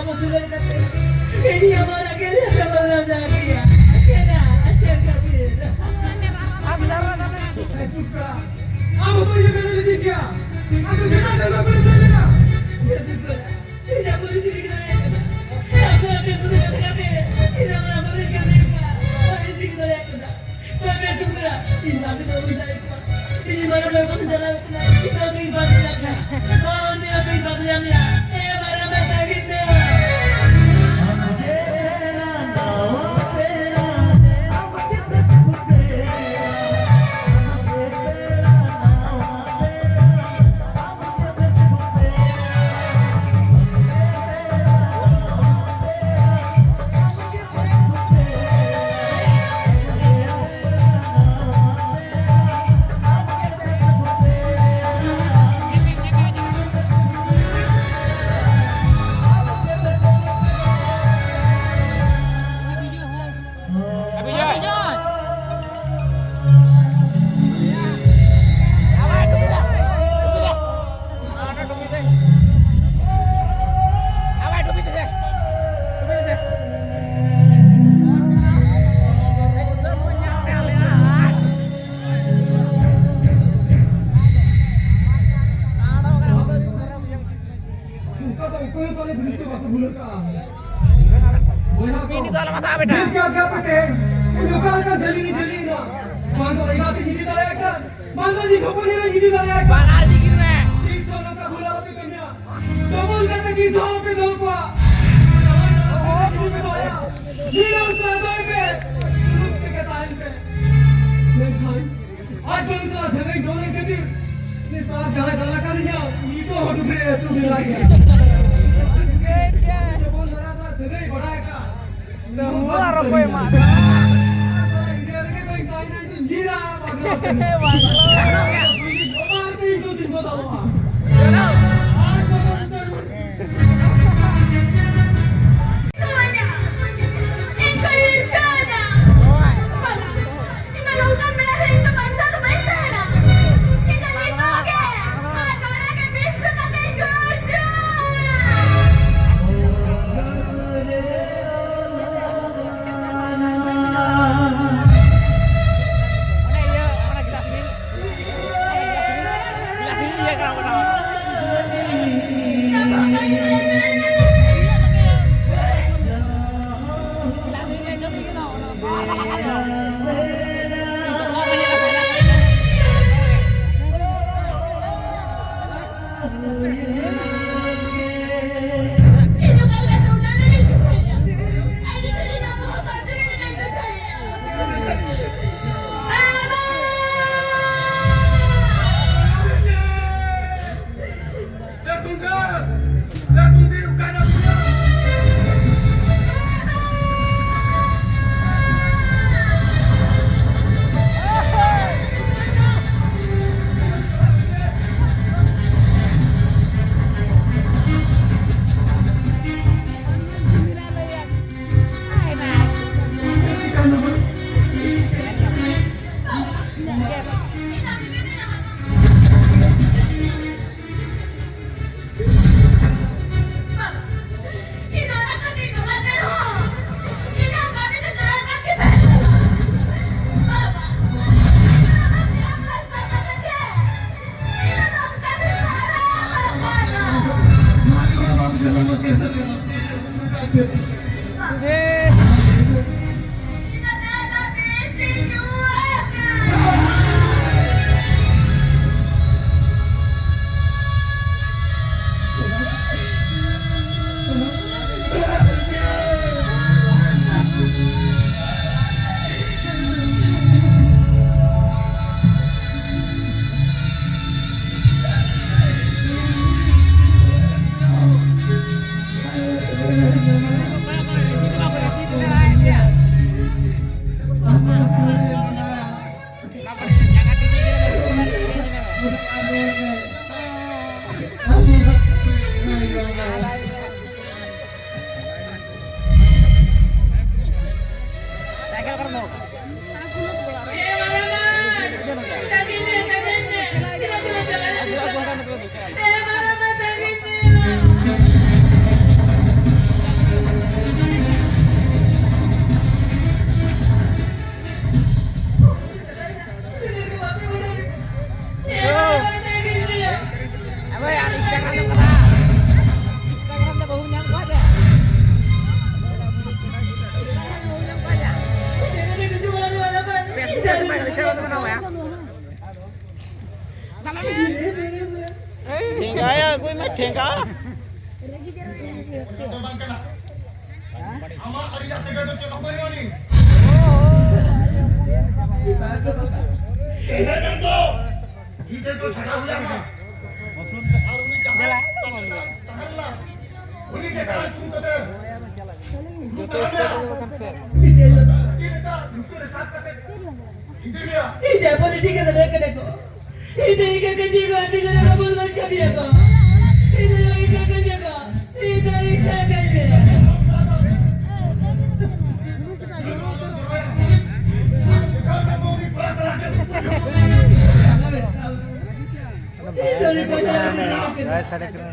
ᱤᱧ ᱦᱚᱸ ᱢᱟᱨᱟᱝ ᱜᱮ ᱨᱮ ᱵᱟᱫᱱᱟᱢ ᱡᱟᱦᱟᱸ ᱠᱤᱭᱟ᱾ ᱪᱮᱫᱟ? ᱪᱮᱫ ᱠᱷᱟᱹᱛᱤᱨ? ᱟᱢ ᱫᱚ ᱤᱧ ᱢᱮᱱ ᱞᱟᱹᱜᱤᱫ ᱜᱮᱭᱟ᱾ ᱟᱢ ᱫᱚ ᱪᱮᱫᱟᱜ ᱱᱚᱝᱠᱟ ᱯᱮ ᱞᱟᱹᱭᱟ? ᱤᱧ ᱟᱵᱚ ᱨᱤᱥᱤ ᱠᱤ ᱫᱟᱲᱮᱭᱟᱜ ᱠᱟᱱᱟ᱾ ᱟᱵᱚ ᱨᱤᱥᱤ ᱠᱤ ᱫᱟᱲᱮᱭᱟᱜ ᱠᱟᱱᱟ᱾ ᱤᱧ ᱟᱵᱚ ᱨᱤᱥᱤ ᱠᱤ ᱫᱟᱲᱮᱭᱟᱜ ᱠᱟᱱᱟ᱾ ᱨᱤᱥᱤ ᱠᱤ ᱫᱟᱲᱮᱭᱟᱜ ᱠᱟᱱᱟ᱾ ᱤᱧ ᱟᱵᱚ ᱫᱚ ᱩᱱᱤ ᱫᱟᱲᱮ ᱠᱚᱣᱟ᱾ ᱤᱧ ᱢᱟᱨᱟᱝ ᱵᱟᱹᱵᱩ ᱠᱚ ᱪᱟᱞᱟᱣ ᱠᱟᱱᱟ᱾ ᱤᱧ ᱫᱚ ᱩᱱᱤ ᱵᱟᱝ ᱪᱟᱞᱟᱜ ᱠᱟᱱᱟ᱾ ᱢᱟ ᱩᱱᱤ ᱟᱹᱛᱩᱧ ᱵᱟᱫᱞᱟᱭᱟ᱾ ᱮ ᱢᱟᱨᱟᱝ ᱵᱟ ᱛᱟᱹᱜᱤᱱ ᱢᱮ᱾ ᱚᱱᱠᱟ ᱫᱚ ᱚᱠᱚᱭ ᱦᱚᱸ ᱯᱟᱞᱮ ᱵᱷᱩᱞ ᱥᱮ ᱵᱟᱠᱚ ᱵᱷᱩᱞ ᱠᱟᱜᱼᱟ᱾ ᱵᱚᱭᱦᱟ ᱠᱚ, ᱵᱤᱱᱤ ᱫᱚ ᱟᱞᱚᱢ ᱦᱟᱛᱟᱣᱟ ᱵᱮᱴᱟ᱾ ᱱᱤᱛ ᱜᱮ ᱟᱜᱽᱨᱟ ᱯᱮ ᱛᱮ, ᱤᱧ ᱚᱠᱟ ᱞᱮᱠᱟ ᱡᱷᱟᱹᱞᱤ ᱨᱤᱧ ᱡᱷᱟᱹᱞᱤ ᱮᱱᱟ᱾ ᱵᱟᱝ ᱫᱚ ᱮᱸᱜᱟᱛ ᱤᱧ ᱤᱫᱤ ᱫᱟᱲᱮᱭᱟᱭ ᱠᱟᱱ, ᱵᱟᱝ ᱫᱚ ᱤᱧ ᱦᱚᱯᱚᱱ ᱮᱨᱟᱧ ᱤᱫᱤ ᱫᱟᱲᱮᱭᱟᱭ ᱠᱟᱱ᱾ ᱵᱟᱱᱟᱨ ᱡᱤᱜᱤᱨ ᱢᱮ᱾ ᱛᱤᱥ ᱦᱚᱸ ᱱᱚᱝᱠᱟ ᱵᱷᱩᱞ ᱟᱞᱚᱯᱮ ᱠᱟᱹᱢᱤᱭᱟ᱾ ᱰᱚᱵᱚᱞ ᱠᱟᱛᱮ ᱛᱤᱥ ᱦᱚᱸ ᱟᱞᱚᱯᱮ ᱫᱚᱦᱚ ᱠᱚᱣᱟ᱾ ᱡᱟᱶᱟᱭ ᱥᱟᱶ ᱥᱮᱫᱟᱭ ᱡᱩᱫᱤ ᱯᱮ ᱫᱚᱦᱚᱭᱟ, ᱢᱤᱫ ᱦᱚᱲ ᱥᱟᱶ ᱫᱚᱦᱚᱭ ᱯᱮ᱾ ᱥᱩᱞᱩᱠ ᱛᱮᱜᱮ ᱛᱟᱦᱮᱱ ᱯᱮ᱾ ᱢᱮᱱᱠᱷᱟᱱ ᱟᱡ ᱵᱟᱹᱦᱩ ᱥᱟᱞᱟᱜ ᱥᱟᱹᱜᱟᱹᱭ ᱰᱚᱞ ᱮᱱ ᱠᱷᱟᱹᱛᱤᱨ ᱩᱱᱤ ᱥᱟᱨ ᱡᱟᱦᱟᱸᱭ ᱫᱟᱞ ᱟᱠᱟᱫᱤᱧᱟ, ᱩᱱᱤ ᱫᱚ ᱦᱩᱰᱩ ᱨᱮ ᱟᱹᱪᱩᱨ ᱢᱮᱱᱟᱭ ᱜᱮᱭᱟ᱾ ᱡᱮᱢᱚᱱ ᱱᱚᱣᱟ ᱥᱟᱞᱟᱜ ᱥᱟᱹᱜᱟᱹᱭ ᱵᱟᱲᱟᱭ ᱟᱠᱟᱫ, ᱛᱟᱹᱦᱩ ᱟᱨ ᱚᱠᱚᱭ ᱮᱢᱟᱜ ᱠᱚᱣᱟ? ᱤᱱᱰᱤᱭᱟ ᱨᱮᱜᱮ ᱵᱟᱹᱧ ᱛᱟᱦᱮᱱᱟ, ᱤᱧ ᱫᱚ ᱧᱤᱨᱟ, ᱵᱟᱝ ᱫᱚ ᱵᱟᱝ᱾ ᱵᱟᱵᱟ ᱟᱨ ᱛᱮ ᱤᱧ ᱫᱚ ᱫᱤᱱ ᱵᱚᱫᱚᱞᱚᱜᱼᱟ᱾ ᱟᱨ ᱵᱚᱫᱚᱞ ᱩᱛᱟᱹᱨ ᱴᱷᱮᱸᱜᱟ᱾ ᱚᱱᱟ ᱫᱚ ᱵᱟᱝ ᱠᱟᱱᱟ᱾ ᱟᱢᱟᱜ ᱟᱹᱨᱤᱭᱟᱜ ᱛᱮᱜᱮ ᱫᱚ ᱪᱮᱫ ᱦᱚᱸ ᱵᱟᱹᱱᱩᱜ ᱟᱹᱱᱤᱡ᱾ ᱤᱱᱟᱹ ᱢᱮᱱ ᱫᱚ ᱜᱤᱫᱽᱨᱟᱹ ᱠᱚ ᱪᱷᱟᱰᱟᱣ ᱦᱩᱭ ᱟᱢᱟ᱾ ᱟᱨ ᱩᱱᱤ ᱡᱟᱦᱟᱸᱭ ᱛᱟᱦᱮᱸ ᱞᱮᱱᱟ, ᱩᱱᱤ ᱜᱮ ᱠᱟᱱᱟᱭ ᱛᱩ ᱠᱟᱛᱮ᱾ ᱪᱮᱫ ᱞᱮᱠᱟ ᱞᱩᱛᱩᱨ ᱨᱮ ᱥᱟᱵ ᱠᱟᱛᱮ ᱤᱧ ᱫᱚ ᱯᱚᱞᱤᱴᱤᱠᱟᱞ ᱨᱮ ᱠᱟᱱᱟ ᱠᱚ᱾ ᱤᱧ ᱫᱚ ᱤᱧ ᱠᱟᱠᱟ ᱡᱤᱣᱤ ᱟᱹᱰᱤ ᱡᱳᱨ ᱵᱚᱞ ᱵᱟᱭ ᱠᱟᱹᱢᱤᱭᱟ ᱠᱚ᱾ ᱤᱧ ᱫᱚ ᱤᱧ ᱠᱟᱠᱟ ᱡᱤᱣᱤ ᱠᱚ᱾ ᱤᱧ ᱫᱚ ᱤᱧ ᱠᱟᱠᱟ ᱡᱤᱣᱤ᱾ ᱤᱧ ᱫᱚ ᱤᱧ ᱠᱟᱠᱟ ᱡᱤᱣᱤ᱾ ᱵᱟᱭ ᱥᱟᱰᱮ ᱠᱟᱱᱟ᱾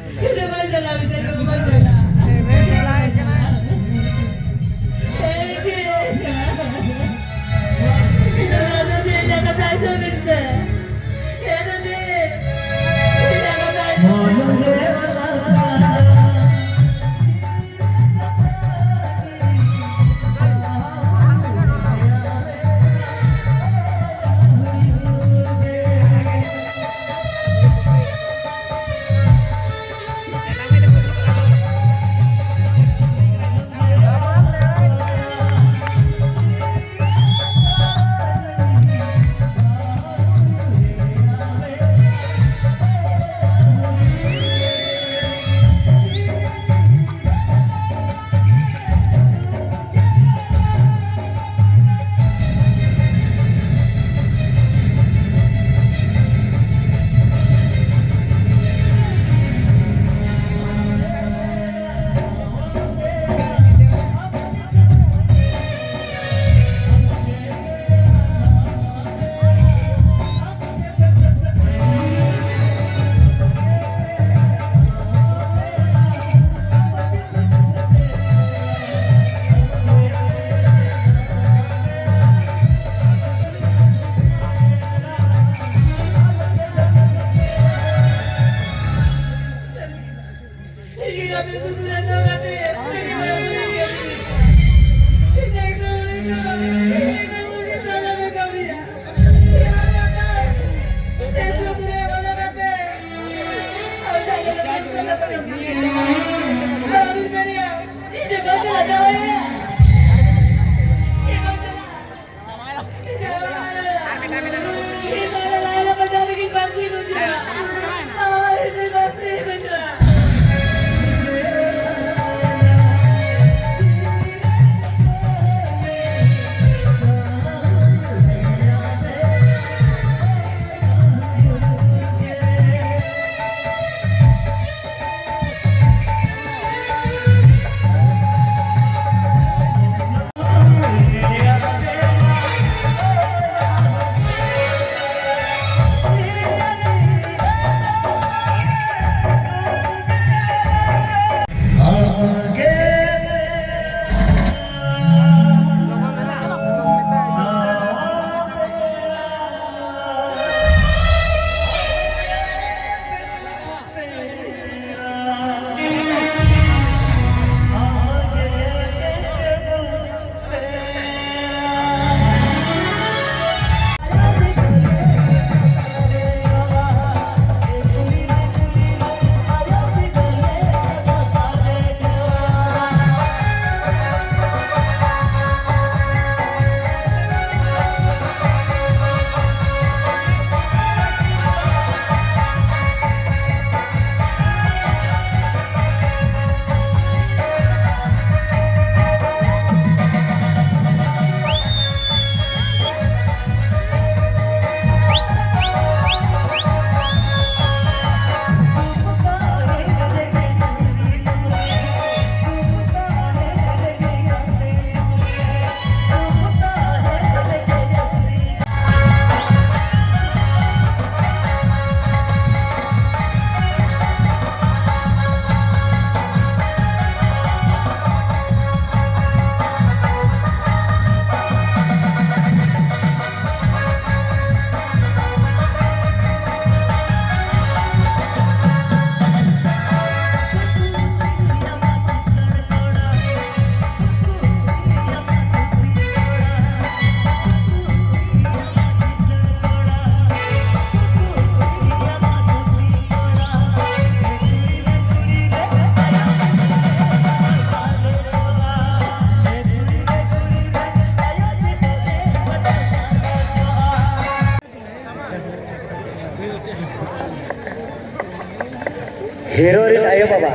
ᱟᱭᱳ ᱵᱟᱵᱟ,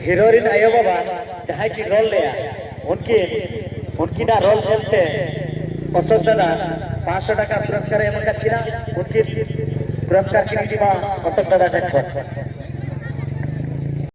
ᱦᱤᱨᱳ ᱨᱮᱱ ᱟᱭᱳ ᱵᱟᱵᱟ ᱡᱟᱦᱟᱸᱭ ᱠᱤᱱ ᱨᱳᱞ ᱞᱮᱜᱼᱟ, ᱩᱱᱠᱤᱱ, ᱩᱱᱠᱤᱱᱟᱜ ᱨᱳᱞ ᱧᱮᱞᱛᱮ ᱚᱥᱳᱠ ᱫᱟᱫᱟ ᱯᱟᱸᱪᱥᱚ ᱴᱟᱠᱟ ᱯᱩᱨᱚᱥᱠᱟᱨ ᱮ ᱮᱢ ᱟᱠᱟᱫ ᱠᱤᱱᱟ᱾ ᱩᱱᱠᱤᱱ ᱯᱩᱨᱚᱥᱠᱟᱨ ᱠᱤᱱ ᱤᱫᱤ ᱢᱟ ᱚᱥᱳᱠ ᱫᱟᱫᱟ ᱴᱷᱮᱱ ᱠᱷᱚᱱ᱾